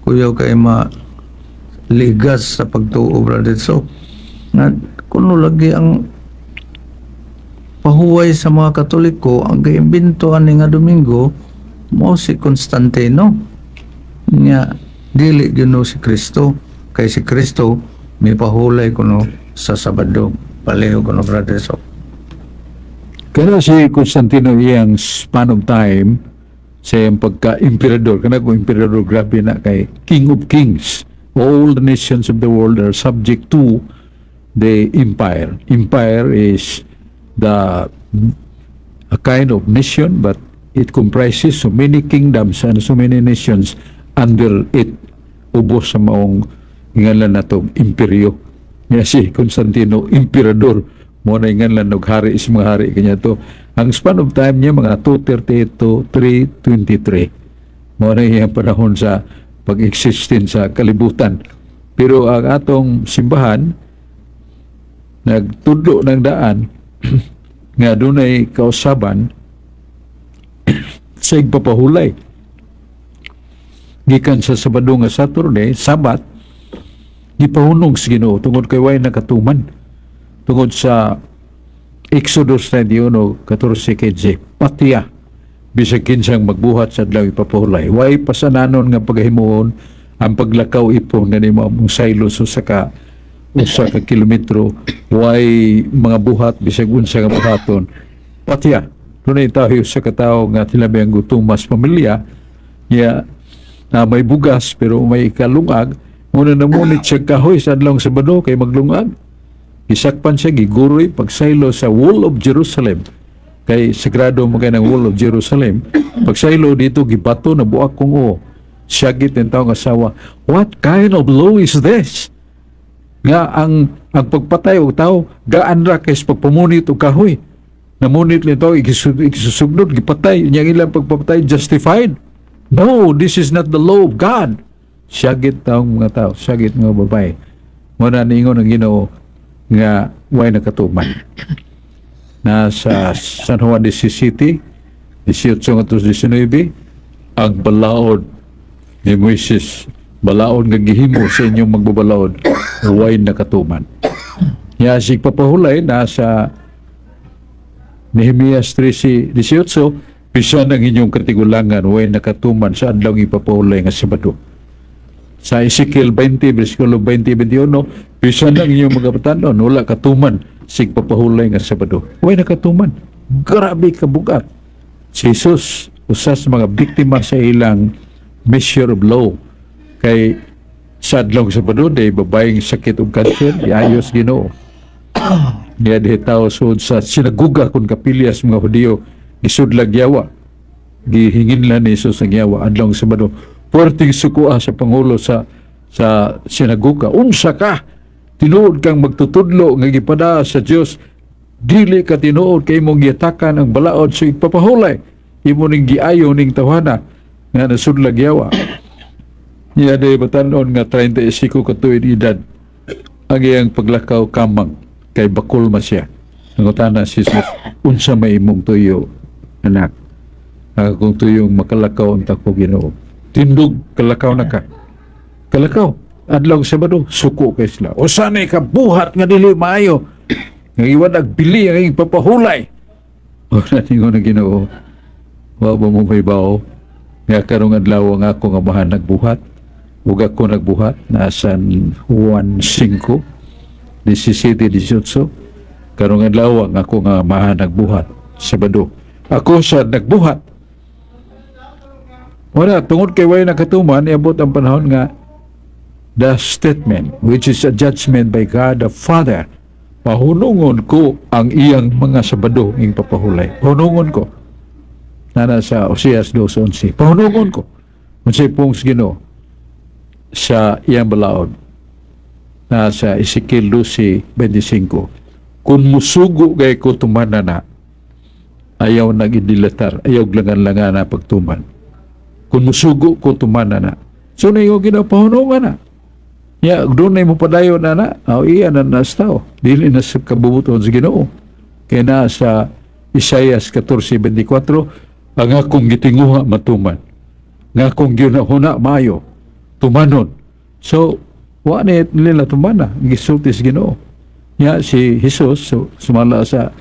kuyaw kay ma ligas sa pagtuo, Brother So, nga kuno lagi ang pahuway sa mga Katoliko, ang giimbento ani nga Domingo mao si Constantino nya, dili gyud si Kristo, kay si Kristo may pahulay kuno sa Sabado. Pareho kuno, Brother So. Kaya si Constantino, iyang span of time sa iyang pagka-emperador, kana kung emperador, grabe na kay King of Kings. All the nations of the world are subject to the empire. Empire is the a kind of nation, but it comprises so many kingdoms and so many nations under it. Ubos sa maong ngalan nato imperyo. Nga si Constantino, emperador mo na inganlan og hari is mga hari kanya to. Ang span of time niya mga 238 to 323. Mo na iyang panahon sa pag-existin sa kalibutan. Pero ang atong simbahan nagtudlo ng daan nga dunay kausaban sa igpapahulay gikan sa Sabado nga Saturday, Sabat, gipahunong sa Ginoo tungod kay way nakatuman, tungod sa Exodus 21:14-15, "Patya bisag kinsang magbuhat sa adlaw ipapahulay." Way pasananon nga pagahimuon ang paglakaw ipon nga nimo among silos usa ka kilometro, way mga buhat, bisag unsa nga buhaton, patya. Dunay tayo sa katawo nga tilabi ang gutumas pamilya niya na may bugas pero may kalungag muna, namunit siya kahoy sa adlawng Sabado kay maglungag. Gisakpan siya, giguroy pagsaylo sa wall of Jerusalem kay sagrado mo kay ng wall of Jerusalem. Pagsaylo dito, gibato na buak kong o siyagit ng taong asawa, "What kind of law is this nga ang pagpatay og tao gaan ra kay sa pagpamunit og kahoy? Namunit nito, igisusugnod, gipatay niya, ilang pagpapatay justified. No, this is not the law of God." Siyagit taong mga tao, siyagit mga babae. Mo na niingon ang Ginoo nga way nakatuman na sa San Juan de City 18-19, "Ang balaod ni Moises, balaod nga gihimo sa inyong magbabalaod, way nakatuman." Ya si papahulay nasa Nehemias 13:18, "Bisan ang inyong katigulangan way nakatuman sa adlaw ipapahulay nga Sabado." Sa Ezekiel 20, versikulo 20-21, "Bisan ang inyong mga batanon, wala katuman sig papahulay nga Sabado." Way nakatuman. Grabe kabugat. Si Jesus, usa sa mga biktima sa ilang measure of law. Kay sa adlaw Sabado, day babayeng sakit og cancer, iayos Ginoo. Niya dihi tao sud sa sinaguga kun kapilya sa mga Hudiyo, gisudlag yawa. Gihingin lang ni Jesus ang yawa adlaw Sabado. Puwerteng sukua sa pangulo sa sinaguga. "Unsa ka? Tinuod kang magtutudlo nga gipada sa Dios. Dili ka tinuod kay imong gihatakan ang balaod sa igpapahulay. Imo ning giayo ning tawhana nga nasudlag yawa." Niya day batanon nga 35 ka tuig edad ang iyang paglakaw kamang kay bakul man siya. Nangutana si Jesus, "Unsa may imong tuyo, anak?" "Akong tuyong makalakaw unta ko, Ginoo." "Tindog, kalakaw na ka. Kalakaw. Adlaw Sabado." Suko kay sila. "Usa ni ka buhat nga dili maayo. Nga iwan bili ang iyong papahulay." Ora ningon ang Ginoo, "Wa ba mo mahibaw nga karong adlaw ang ako nga Amahan nagbuhat ug ako nagbuhat?" Nasa Juan 5, 17, 18. Karong adlaw ang ako nga Amahan nagbuhat. Sabado. Ako sa nagbuhat. Wala, tungod kay way nakatuman, iabot ang panahon nga the statement, which is a judgment by God the Father, "Pahunungon ko ang iyang mga Sabado ing papahulay. Pahunungon ko." Nana sa Oseas 2:11. "Pahunungon ko." Unsay pung sa Ginoo sa iyang balaod? Na sa Ezekiel 12:25. "Kung musugo gay ko, tumana na." Ayaw nag-idilatar, ayaw langan-langan na pagtuman. Kung musugo ko, tumana na. So na yung ginapahunungan na. Ya, doon na mo padayon na na, aw iya na nas tao. Dili na sa kabubuton sa Ginoo. Kaya na sa Isaias 14:24, ang akong gitinguha matuman. Nga akong gihuna maayo, tumanon. So, wa na nila tumana, gisulti sa Ginoo. Ya si Jesus, so, sumala sa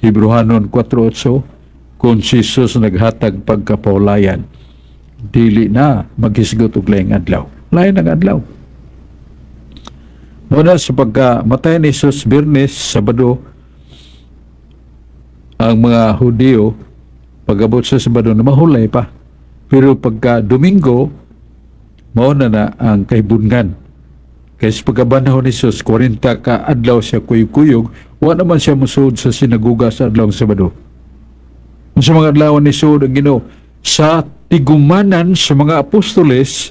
Hebreohanon 4:8, kung si Jesus naghatag pagkapawlayan, dili na maghisgot og laing adlaw. Lain ang adlaw. Muna sa pagka matay ni Jesus Biyernes, Sabado, ang mga Hudiyo, pag-abot sa Sabado, na mahulay pa. Pero pagka Domingo, mao na na ang kahibungan. Kaya sa pagkabanhaw ni Jesus, 40 ka adlaw siya kuyog-kuyog, wa naman siya musuod sa sinaguga sa adlaw Sabado. Sa mga adlaw ni Suod ang Ginoo, sa tigumanan sa mga apostoles,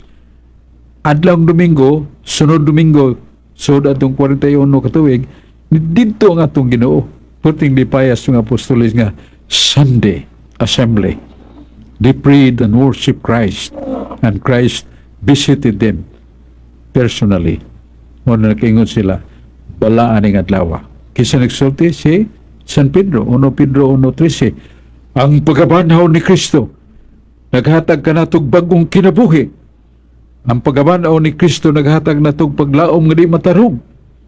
adlaw Domingo, sunod Domingo, sunod atong 41 ka tuig, didto ang atong Ginoo. Perting lipayas mga apostoles nga Sunday Assembly. They prayed and worshiped Christ, and Christ visited them personally. Mo na nakaingon sila, balaan ning adlaw. Kinsa nagsulti si San Pedro, 1 Pedro 1:13. Ang pagkabanhaw ni Kristo naghatag kanatog bagong kinabuhi. Ang pagkabanhaw ni Kristo naghatag natog paglaom nga di matarog.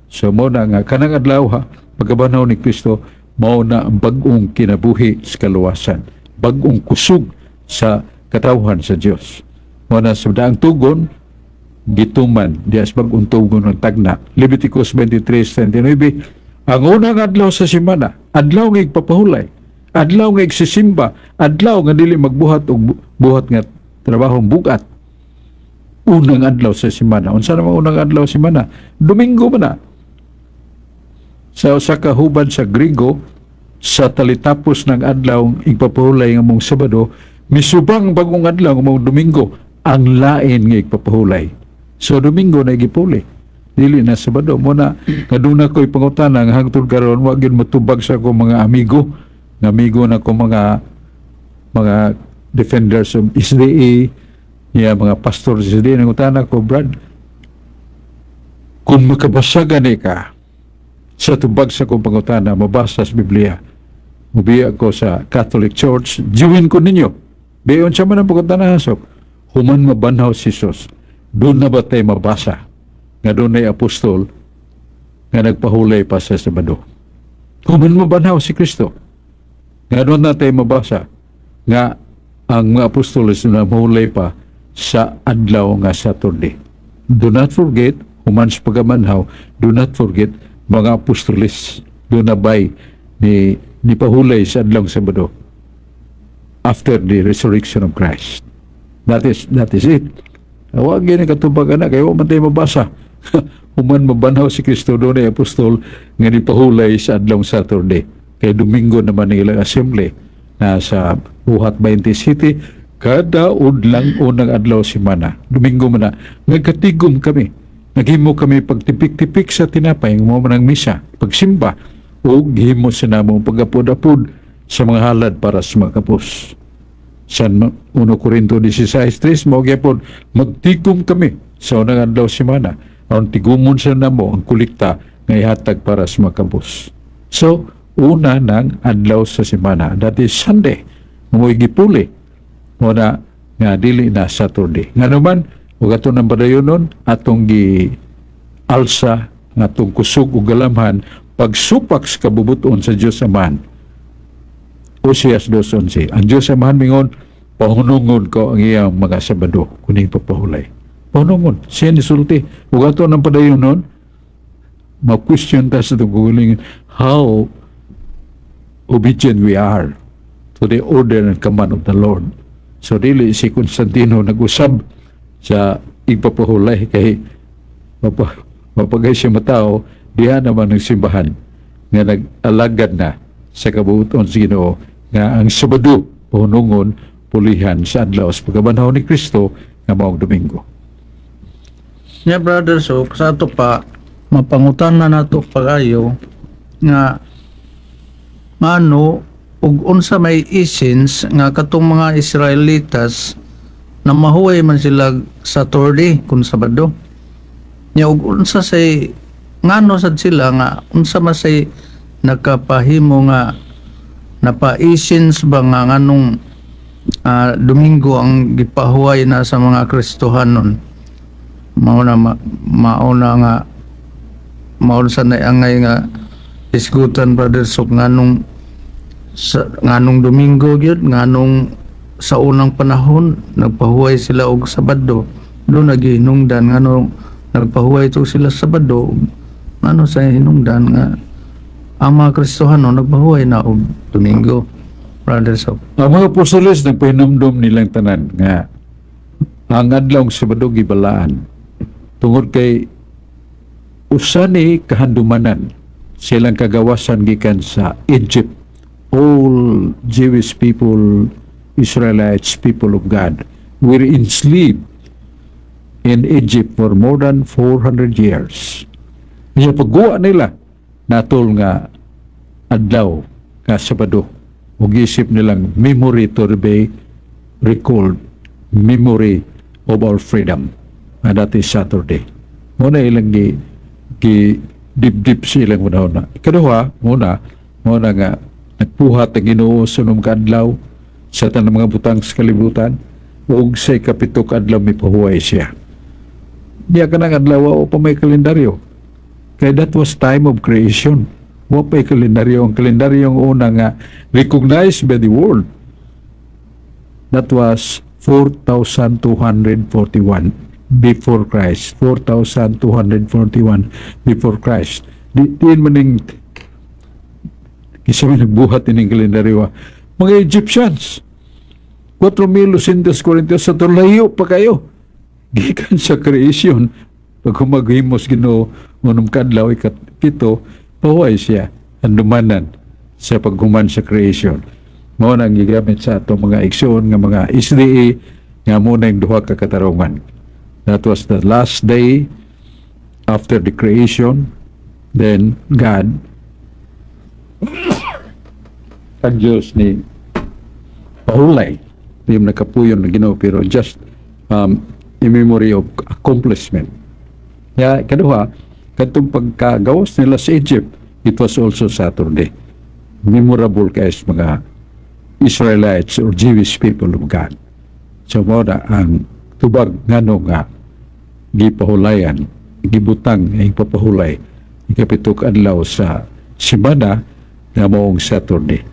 So mo na nga kanang adlaw ha, pagkabanhaw ni Kristo mao na ang bag-ong kinabuhi sa kaluwasan, bag-ong kusog sa katawhan sa Dios. Mo na sa daang tugon gituman diya sa bag-ong tugon ng tagna. Leviticus 23:39, ang unang adlaw sa semana, adlaw nga igpapahulay, adlaw nga igsisimba, adlaw nga dili magbuhat og buhat nga trabahong bugat. Unang adlaw sa semana. Unsa naman unang adlaw sa semana? Domingo man na. Sa usa ka hubad sa Grigo, sa talitapos ng adlaw igpapahulay nga mong Sabado, misubang bagong adlaw nga mong Domingo, ang lain nga igpapahulay. So Domingo na gipuli. Dili na Sabado. Mo na nga doon ko'y pangutana nga hangtod karon wa gyud matubag sa akong mga amigo. Nga amigo na ko mga defenders of SDA, ya mga pastor sa SDA, nangutana ko, "Brad, kung makabasa gani ka sa tubag sa akong pangutana, mabasa sa Biblia, mubiya ko sa Catholic Church, join ko ninyo." Biyon siya man ang pangutana hasok. Human mabanhaw si Jesus, doon na ba tayo mabasa nga doon ay apostol nga nagpahulay pa sa Sabado? Human mabanhaw si Kristo, nga doon na tayo mabasa nga ang mga apostoles na mahulay pa sa adlaw nga Saturday? Do not forget, human sa pagkabanhaw, do not forget, mga apostoles, doon na bay ni pahulay sa adlaw Sabado after the resurrection of Christ. That is it. Wa gyud katubag ana kay wa man tayo mabasa. Human mabanhaw si Kristo, doon ay apostol nga nipahulay sa adlaw Saturday. Kay Domingo naman ang ilang assembly na sa Buhat 20 City kada udlang unang adlaw semana. Domingo man na nagkatigom kami. Naghimo kami pagtipik-tipik sa tinapay mo man ang misa, pagsimba ug himo sa namong pagapod-apod sa mga halad para sa mga kapos. San 1 Corinto 16:3 mao gyapon magtigom kami sa unang adlaw semana aron tigumon sa namo ang kolekta nga ihatag para sa mga kapos. So, una ng adlaw sa semana, that is Sunday. Mo'y gipuli. Mo na nga dili na Saturday. Nga naman, ug ato nang padayonon, atong gi alsa nga atong kusog ug galamhan pagsupak sa kabubuton sa Dios Amahan. Oseas 2:11. Ang Diyos Amahan mingon, pahunungon ko ang iyang mga Sabado, kuning papahulay. Pahunungon. Siya ni sulti. Ug ato nang padayonon, ma-question ta sa itong kaugalingon, how obedient we are to the order and command of the Lord. So dili si Constantino nag-usab sa igpapahulay kay mapagay siya matao diha naman ng simbahan nga nag-alagad na sa kabuoton sa Ginoo nga ang Sabado pahunungon, pulihan sa adlaw sa pagkabanhaw ni Kristo nga maong Domingo. Nya, Brother, so sa ato pa mapangutan na nato pag-ayo nga Ngano ug unsa may essence nga katong mga Israelitas na mahuway man sila Saturday kung Sabado? Nya ug unsa say ngano sad sila nga unsa man say nakapahimo nga napa-essence ba nga nganong Domingo ang gipahuway na sa mga Kristohanon? Mao na mao na nga mao sa na angay nga isgutan, Brother Sok, nganong sa nganong Domingo gyud, nganong sa unang panahon nagpahuway sila og Sabado, do nagihinungdan nganong nagpahuway to sila Sabado, ngano sa hinungdan nga ang mga Kristohano nagpahuway na og Domingo, Brother Sok? Ang mga apostoles nagpahinumdum nilang tanan nga ang adlaw Sabado gibalaan tungod kay usa ni kahandumanan silang kagawasan gikan sa Egypt. All Jewish people, Israelites, people of God, were enslaved in Egypt for more than 400 years. Kaya pagguwa nila, natol nga adlaw nga Sabado ug isip nilang memory to be recalled, memory of our freedom, and that is Saturday. Muna ilang gi dibdib sa ilang una. Ikaduha, muna nga nagpuhat ang Ginoo sa unom ka adlaw sa tanang mga butang sa kalibutan ug sa ikapito ka adlaw mipahuway siya. Diya ka ng adlaw o pa may kalendaryo. Kaya that was time of creation. Wa pa'y kalendaryo. Ang kalendaryo ang una nga recognized by the world. That was 4,241 before Christ. 4,241 before Christ. Diin man ning kisa may nagbuhat ining kalendaryo, ah. Mga Egyptians. 4,240 sa layo pa kayo. Gikan sa creation. Pag humaghimos Ginoo unom kadlaw, ikapito, pahuway siya handumanan sa paghuman sa creation. Mao na ang gigamit sa ato mga igsoon nga mga SDA nga muna yung duha ka katarungan. That was the last day after the creation. Then God, ang Diyos ni pahulay. Di mo nakapuyon na Ginoo pero just in memory of accomplishment. Ya, kaduha, kadtong pagkagawas nila sa Egypt, it was also Saturday. Memorable kay sa mga Israelites or Jewish people of God. So mao na ang tubag ngano nga gipahulayan, gibutang ang papahulay ikapito ka adlaw sa simana nga maong Saturday.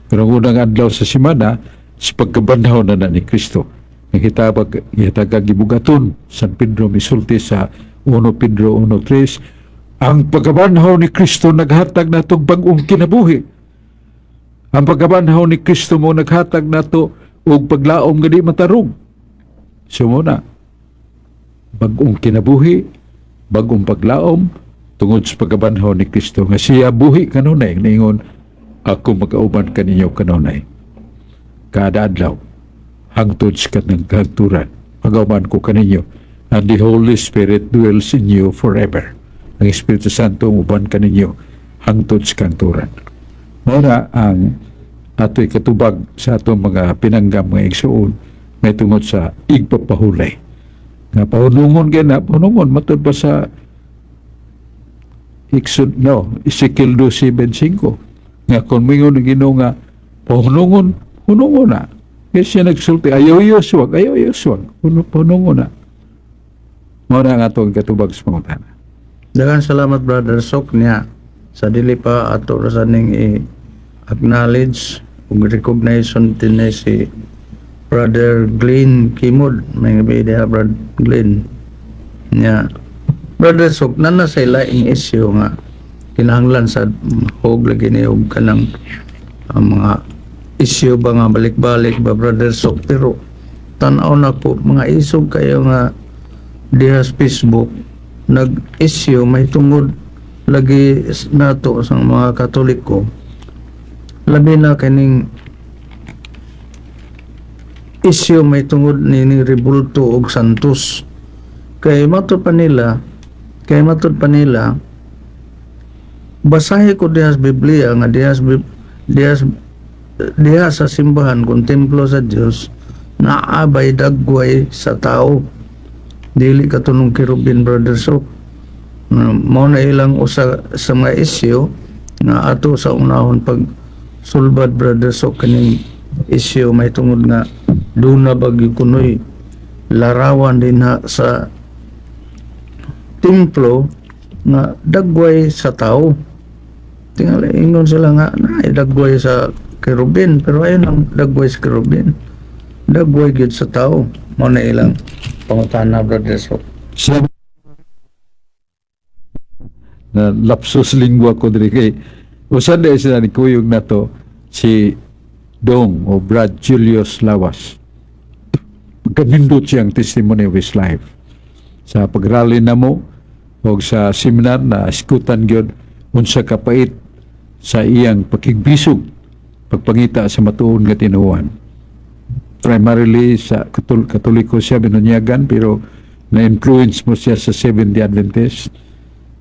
Pero ang unang adlaw sa simana, sa pagkabanhaw na ni Kristo. Nakitabag, gihataga gibugaton San Pedro misulti sa 1 Pedro 1.3, ang pagkabanhaw ni Kristo naghatag natong bag-ong kinabuhi. Ang pagkabanhaw ni Kristo mo naghatag nato og paglaom nga di matarog. So muna, bag-ong kinabuhi, bag-ong paglaom, tungod sa pagkabanhaw ni Kristo nga siya buhi kanunay, ningon, "Ako magauban kaninyo kanunay kada adlaw hangtod sa kanang kahangturan. Magauban ko kaninyo." And the Holy Spirit dwells in you forever. Ang Espiritu Santo uban kaninyo hangtod sa kahangturan. Mao na ang ato'y katubag sa atong mga pinanggam, mga igsuon, may tungod sa igpapahulay. Nga pahunungon kay na, pahunungon matud pa sa Exod, no, Ezekiel 12:25. Nga kung mingon ng Ginoo nga pahunungon, hunungon na. Kaya siya nagsulti, "Ayaw yuswag, ayaw yuswag." Hunungon na. Mao na ang atong katubag sa pangutana. Daghang salamat, Brother Sok. Niya sa dili pa ato ra sa ning i-acknowledge ug recognition tinay si Brother Glenn Kimod. May gabi diha, Brother Glenn. Niya, Brother Sok, nana sa laing issue nga kinahanglan sa hog lagi ni og kanang ang mga issue ba nga balik-balik ba, Brother Sok, pero tan-aw na po mga isog kayo nga diha sa Facebook nag-issue may tungod lagi nato sa mga Katoliko, labi na kining issue may tungod ni Rebulto og Santos, kay matud pa nila basahi ko diha sa Biblia nga diha sa Diha diha sa simbahan, kung templo sa Dios, naabay dagway sa tao, dili katunong kerubin, Brother Sok? Mao na ilang usa sa mga isyu nga ato sa unahon pag sulbad, Brother Sok, kaning isyu may tungod nga duna ba gyud kunoy larawan dinha sa templo nga dagway sa tao. Tingali ingon sila nga na dagway sa kerubin, pero ayun ang dagway sa kerubin, dagway gyud sa tao. Mao na ilang pangutana, Brother Sok. Sa na lapsus lingua ko diri kay usan dahil sila ni kuyog na to si Dong o Brad Julius Lawas. Pagkanindot siyang testimony of his life sa pagrally namo o sa seminar na iskutan gyud unsa kapait sa iyang pakigbisog, pagpangita sa matuon nga tinuohan. Primarily sa Katoliko siya binunyagan, pero na-influence mo siya sa Seventh-day Adventist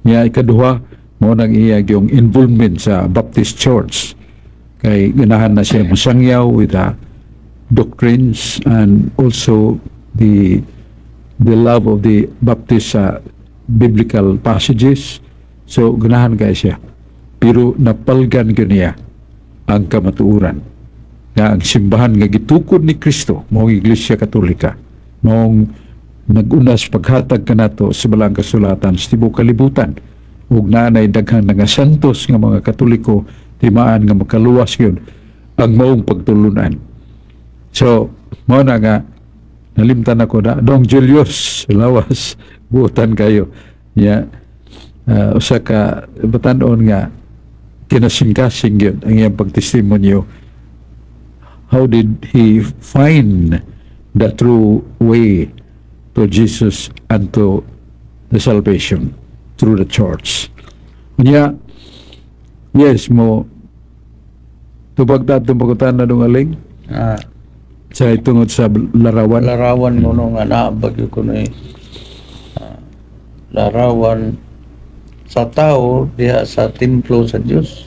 niya. Ikaduha, mo nang iya yung involvement sa Baptist Church kay ganahan na siya mosangyaw with the doctrines and also the love of the Baptist biblical passages. So ganahan kay siya, pero napalgan gyud niya ang kamatuoran nga ang simbahan nga gitukod ni Kristo mao ang Iglesia Katolika, maong nag-unas paghatag kanato sa Balaang Kasulatan sa tibuok kalibutan ug naanay daghang nga santos nga mga Katoliko timaan nga makaluwas gyud ang maong pagtulunan. So mao na nga nalimtan ako na Dong Julius Lawas, buotan kayo ya, usa ka batan-on nga kinasingkasing gyud ang iyang pagtestimonyo, how did he find the true way to Jesus and to the salvation through the church. Unya, yes mo tubag ta atong pangutana, Dong Aling, sa tungod sa larawan. Larawan mo no nga naa ba gyud kunoy larawan sa tao diha sa templo sa Dios?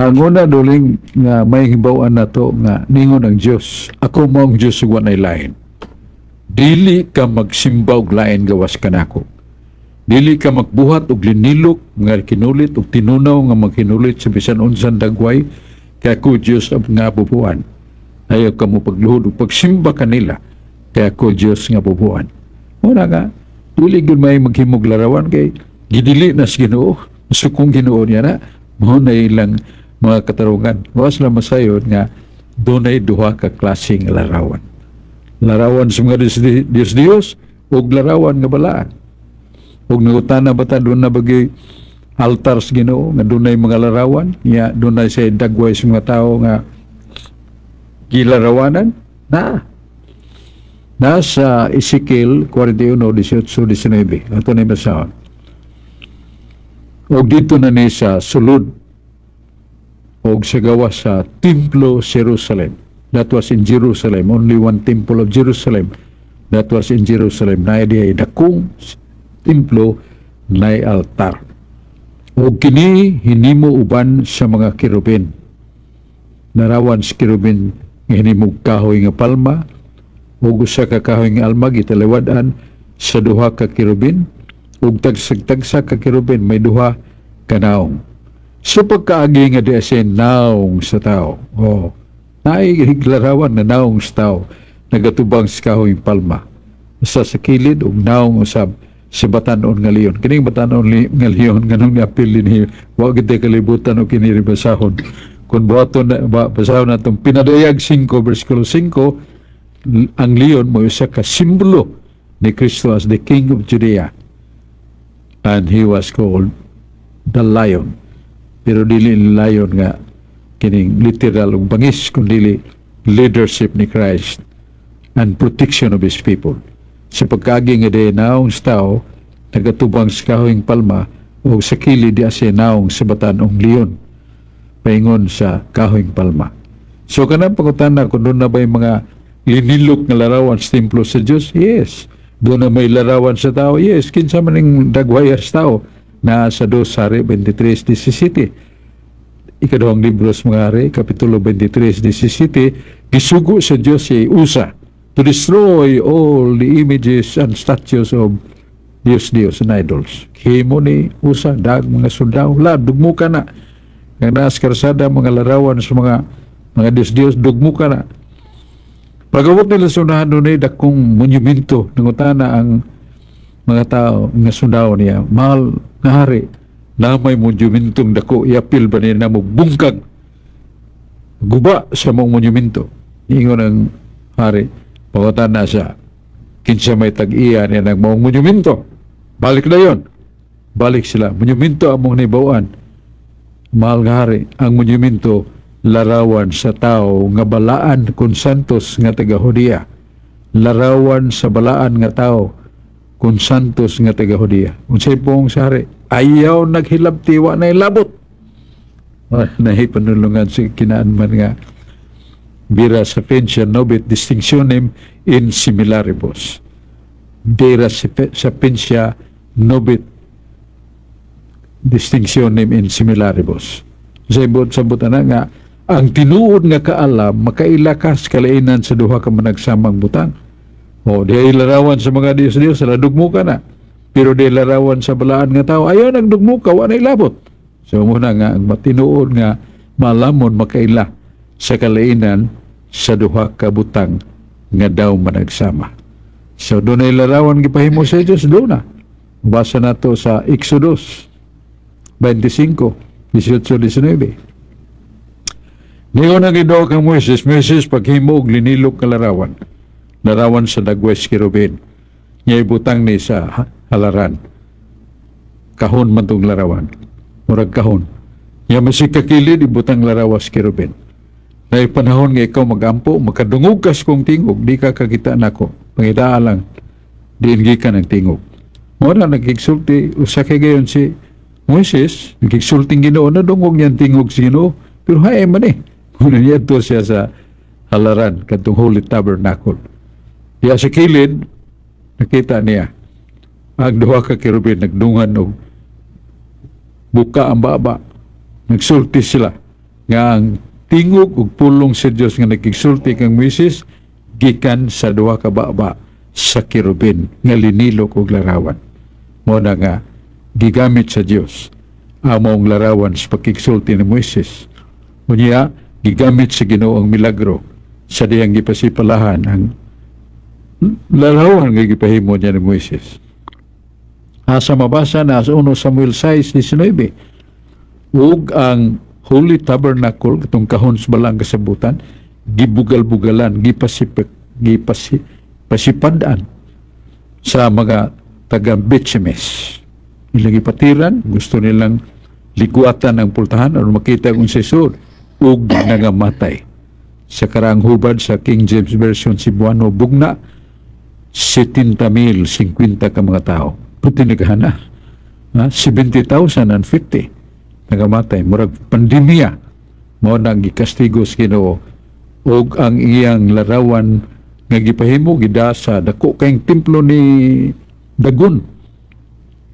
Ang una, Duling, nga may hibaw-an nato nga ningon ang Dios, "Ako mao ang Dios ug walay lain. Dili ka magsimba og lain gawas kanako. Dili ka magbuhat og linilok nga kinulit og tinunaw nga maghinulit sa bisan unsang dagway, kay ako Dios ang nga bubuan. Ayaw ka mo pagluhod ug pagsimba kanila, kay ako Dios nga bubuan." Muna nga dili gyud may maghimog larawan kay gidili na sa Ginoo, sukong Ginoo niya na. Mao na ilang mga katarungan. Was lang masayod nga dunay duha ka klaseng larawan. Larawan sa mga Diyos, Diyos, Diyos ug larawan nga balaan. Ug nangutana ba ta, duna ba gyud altar sa Ginoo nga dunay mga larawan? Ya dunay say dagway sa mga tao nga gilarawanan na. Nasa Ezekiel 41, 18, 19. Ato na basahon. Og dito na ni sa sulod og sa gawas sa Templo Jerusalem. That was in Jerusalem. Only one temple of Jerusalem. That was in Jerusalem. Na dihay dakong templo, na altar. Og kini hinimo uban sa mga kerubin. Larawan sa kerubin nga hinimog kahoy nga palma ug usa ka kahoy nga alma gitaliwad-an sa duha ka kerubin, ug tagsag-tagsa ka kerubin may duha ka naong. Sa pagkaagi nga di siya naong sa tao. Oh, naay larawan na naong sa tao nagatubang sa kahoy palma. Usa sa kilid ug naong usab si batanon nga leon. Kining batanon nga leon nganong niapil ni wa gid kalibutan og kini basahon. Kung buhaton na ba, basahon natong Pinadayag 5 versikulo 5, ang leon mo usa ka simbolo ni Kristo as the King of Judea. And he was called the Lion. Pero dili lion nga kining literal ug bangis, kundi leadership ni Christ and protection of His people. Sa pagkaagi nga di naong sa tao, nagatubang sa kahoyng palma o sa kilid di siya naong sa batan-ong leon paingon sa kahoyng palma. So kanang pangutana kung duna ba yung mga linilok nga larawan sa templo sa Diyos? Yes. Duna may larawan sa tao? Yes. Kinsa man ning dagwaya sa tao? Na sa 2 Hari 23:17. Ikaduhang Libro sa Mga Hari, Kapitulo 23:17, gisugo sa Diyos si Usa to destroy all the images and statues of Diyos Diyos and idols. Himo ni Usa, dag mga sundao, la, dugmuka na. Nga naas karsada, mga larawan sa mga Diyos Diyos, dugmuka na. Pag-abot nila sa unahan, dunay dakong monumento. Nangutana ang mga tao nga sundao niya, "Mahal nga hari, na may monumentong dako, iapil ba niya na mo bungkag guba sa mong monumento?" Ingon ang hari, pangutana siya, "Kinsa may tag-iya niya ng maong monumento? Balik na yon." Balik sila. "Monumento among nibawaan. Mahal nga hari, ang monumento larawan sa tao nga balaan kun santos nga taga Judea. Larawan sa balaan nga tao kun santos nga taga Judea." Unsay pong sa hari? "Ayaw naghilabti, wa na ilabot." Ay, nahipanulungan si kinaan man nga vera sapientia nobit distinctionem in similaribus. Vera sapientia nobit distinctionem in similaribus. Sa ibot sa na nga ang tinuod nga kaalam makaila ka sa kalainan sa duha ka managsamang butang. O di ay larawan sa mga Diyos-Diyos, sala dugmuka na. Pero di larawan sa balaan nga tao, ayaw nagdugmuka, wa na ilabot. So muna nga ang matinuod nga malamon makaila sa kalainan sa duha ka butang nga daw managsama. So doon ay larawan gipahimo sa Diyos, doon na. Basa nato sa Exodus 25, 18, 19. Niingon ang Ginoo kang Moises, "Moises, paghimo og linilok nga larawan. Larawan sa dagwes kerubin. Nya ibutang ni sa halaran. Kahon man tong larawan. Murag kahon. Nya masig kakilid ibutang larawas kerubin. Na panahon nga ikaw magampo, makadungog ka sa kong tingog, di ka kakita nako. Pangitaa lang, diin gikan ang tingog." Mo na nagigsulti usa kay gayon si Moises, nagigsulting Ginoo, nadungog niyang tingog si Ginoo, pero hae man eh. Kung niadto siya sa halaran, kadtong Holy Tabernacle. Diya sa kilid, nakita niya ang duha ka kerubin nagdungan og buka ang baba. Nagsulti sila nga ang tingog ug pulong sa Dios nga nagigsulti kang Moises gikan sa duha ka baba sa kerubin nga linilok og larawan. Mo na nga gigamit sa Dios ang maong larawan sa pakigsulti ni Moises. Unya gigamit sa Ginoo ang milagro sa diyang gipasipalahan ang larawan nga gipahimo niya ni Moises. Asa mabasa na sa 1 Samuel 6:19. Ug ang Holy Tabernacle, itong kahon sa balang kasabutan, gibugal-bugalan, gipasipik, pasipadan sa mga taga Beth-Shemesh. Ilang ipatiran, gusto nilang liguatan ang pultahan o makita kung sa sur, ug nangamatay. Sa karaang hubad sa King James Version Cebuano, bugna, 70 mil, 50 ka mga tao. Puti naghana. Ha? 70,050 nagamatay. Murag pandemya. Mao nang gikastigo sa Ginoo og ang iyang larawan nga gipahimo gida sa dako kayong templo ni Dagon.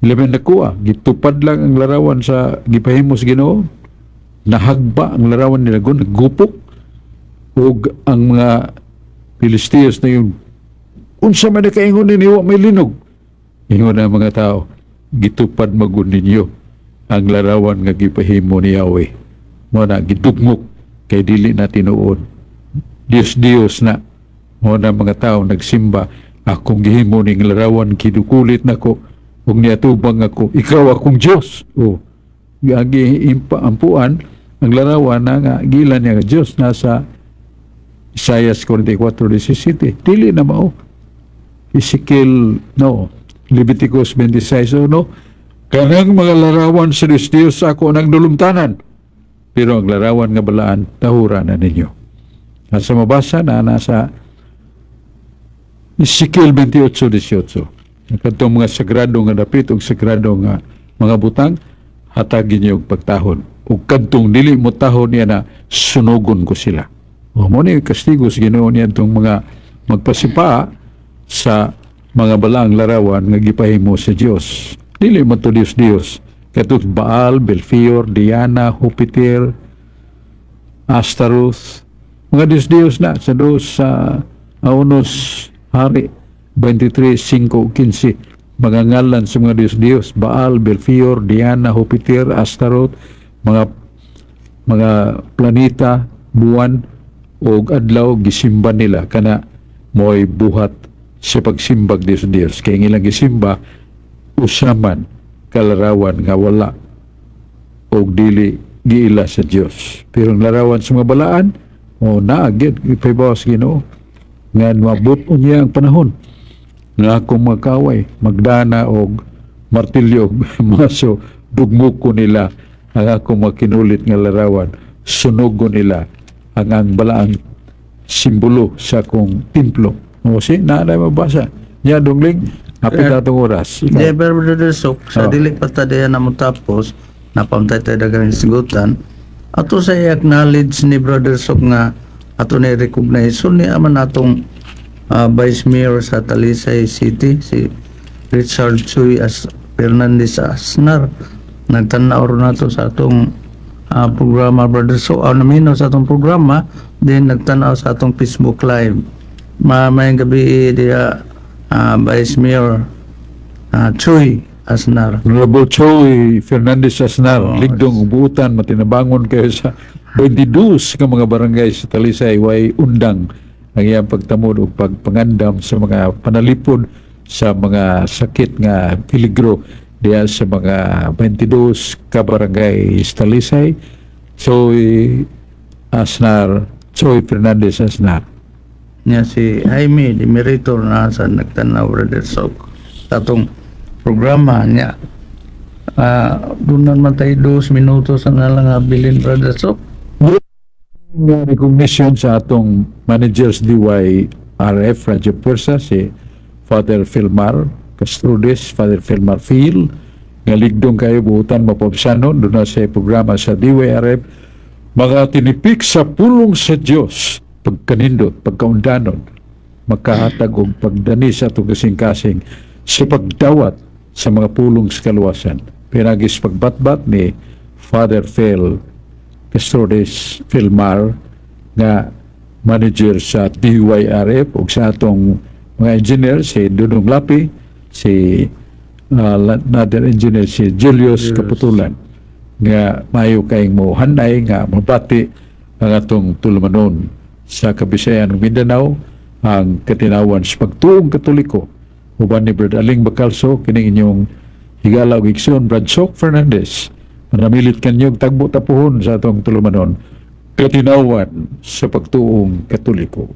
Labi nakuha, gitupad lang ang larawan sa gipahimo sa Ginoo. Nahagba ang larawan ni Dagon, nagupok ug ang mga Filisteos na yung, "Unsa man nakaingon ni wa may linog?" Ingon ang mga tao, "Gitupad magud ninyo ang larawan nga gipahimo ni Yahweh." Mo na gidugmok kay dili na tinuod. Diyos Diyos na. Mo na mga tao nagsimba, "Akong gihimo ning larawan, kidukulit nako ug niatubang ako, ikaw akong Dios." O gi ampuan ang larawan na nga gila niya nga Dios nasa Isaiah 44:17. Dili na mao. Ezekiel, no, Leviticus 26, no, kanang mga larawan sa Diyos Diyos ako nang dulumtanan. Pero ang larawan nga balaan, tahura na ninyo. At sa mabasa na nasa Ezekiel 28:18. Kadtong mga sagrado nga dapit ug sagrado nga mga butang, hatagin niyo og pagtahon. Ug kadtong dili mo tahon niya na sunugon ko sila. O mo ni kastigo sa Ginoo niya itong mga magpasipa sa mga balaang larawan nga gipahimo sa Dios. Dili man to Dios Dios. Katong Baal, Belfior, Diana, Jupiter, Astaroth, mga Diyos-Diyos na sa dos sa Unos Hari 23, 5, 15, mga ngalan sa mga Diyos-Diyos: Baal, Belfior, Diana, Jupiter, Astaroth, mga planeta, buwan o adlaw, gisimba nila. Kana mo'y buhat sa pagsimbag Diyos Diyos, kay ang ilang gisimba usaman kalarawan nga wala og dili giila sa Dios. Pero ang larawan sa mga balaan o naa gyud, ipahibaw sa Ginoo nga mabot unya ang panahon nga akong mga kaaway magdana og martilyo, maso, dugmoko nila ang akong mga kinulit nga larawan, sunugon nila ang balaang simbolo sa akong templo. O si naa na mabasa nya dungling hapit atong oras. Ikaw. Di, pero Brother Sok, sa dili pa ta diya na motapos, napamtay tayo daghang hisgutan, ato sa i-acknowledge ni Brother Sok nga ato ni recognize so ni aman atong Vice Mayor sa Talisay City, si Richard Chuy as Fernandez Asnar. Nagtanaw ro nato sa atong programa, Brother Sok, naminaw sa atong programa, then nagtanaw sa atong Facebook Live. Mamayang gabi diya, Vice Mayor Chuy Asnar. Honorable Choy Fernandez Asnar, ligdong buutan, matinabangon kayo sa 22 ka mga barangay sa Talisay, way undang ang iyang pagtamod o pagpangandam sa mga panalipod sa mga sakit nga peligro diya sa mga 22 ka barangay sa Talisay. Choy Asnar, Choy Fernandez Asnar. Niya si Jaime Dimeritor na sa nagtanaw, Brother Sok, sa atong programa niya. Doon naman tayo 2 minutos ang nalang bilin, Brother Sok. Nga recognition sa atong managers DYRF Radyo Pwersa, si Father Filmar Castrodes, Father Filmar Phil, nga ligdong kayo buutan mapabsanon doon na sa programa sa DYRF, mga tinipik sa pulong sa Dios, pagkanindot, pagkaundanon, makahatag og pagdani sa atong kasing-kasing sa pagdawat sa mga pulong sa kaluwasan pinagis pagbatbat ni Father Phil Castrodes Filmar nga manager sa DYRF, ug sa atong mga engineer, si Dudong Lapi, si another engineer, si Julius Kaputulan, nga maayo kayong mo hanay nga mabati ang atong tulumanon sa Kabisayan ug Mindanao, ang katinawan sa pagtuong Katoliko, uban ni Brad Aling Bacalso. Kining inyong higala ug igsoon, Brad Sok Fernandez, manamilit kanyo og tagbo tapuhon sa atong tulumanon, katinawan sa pagtuong Katoliko.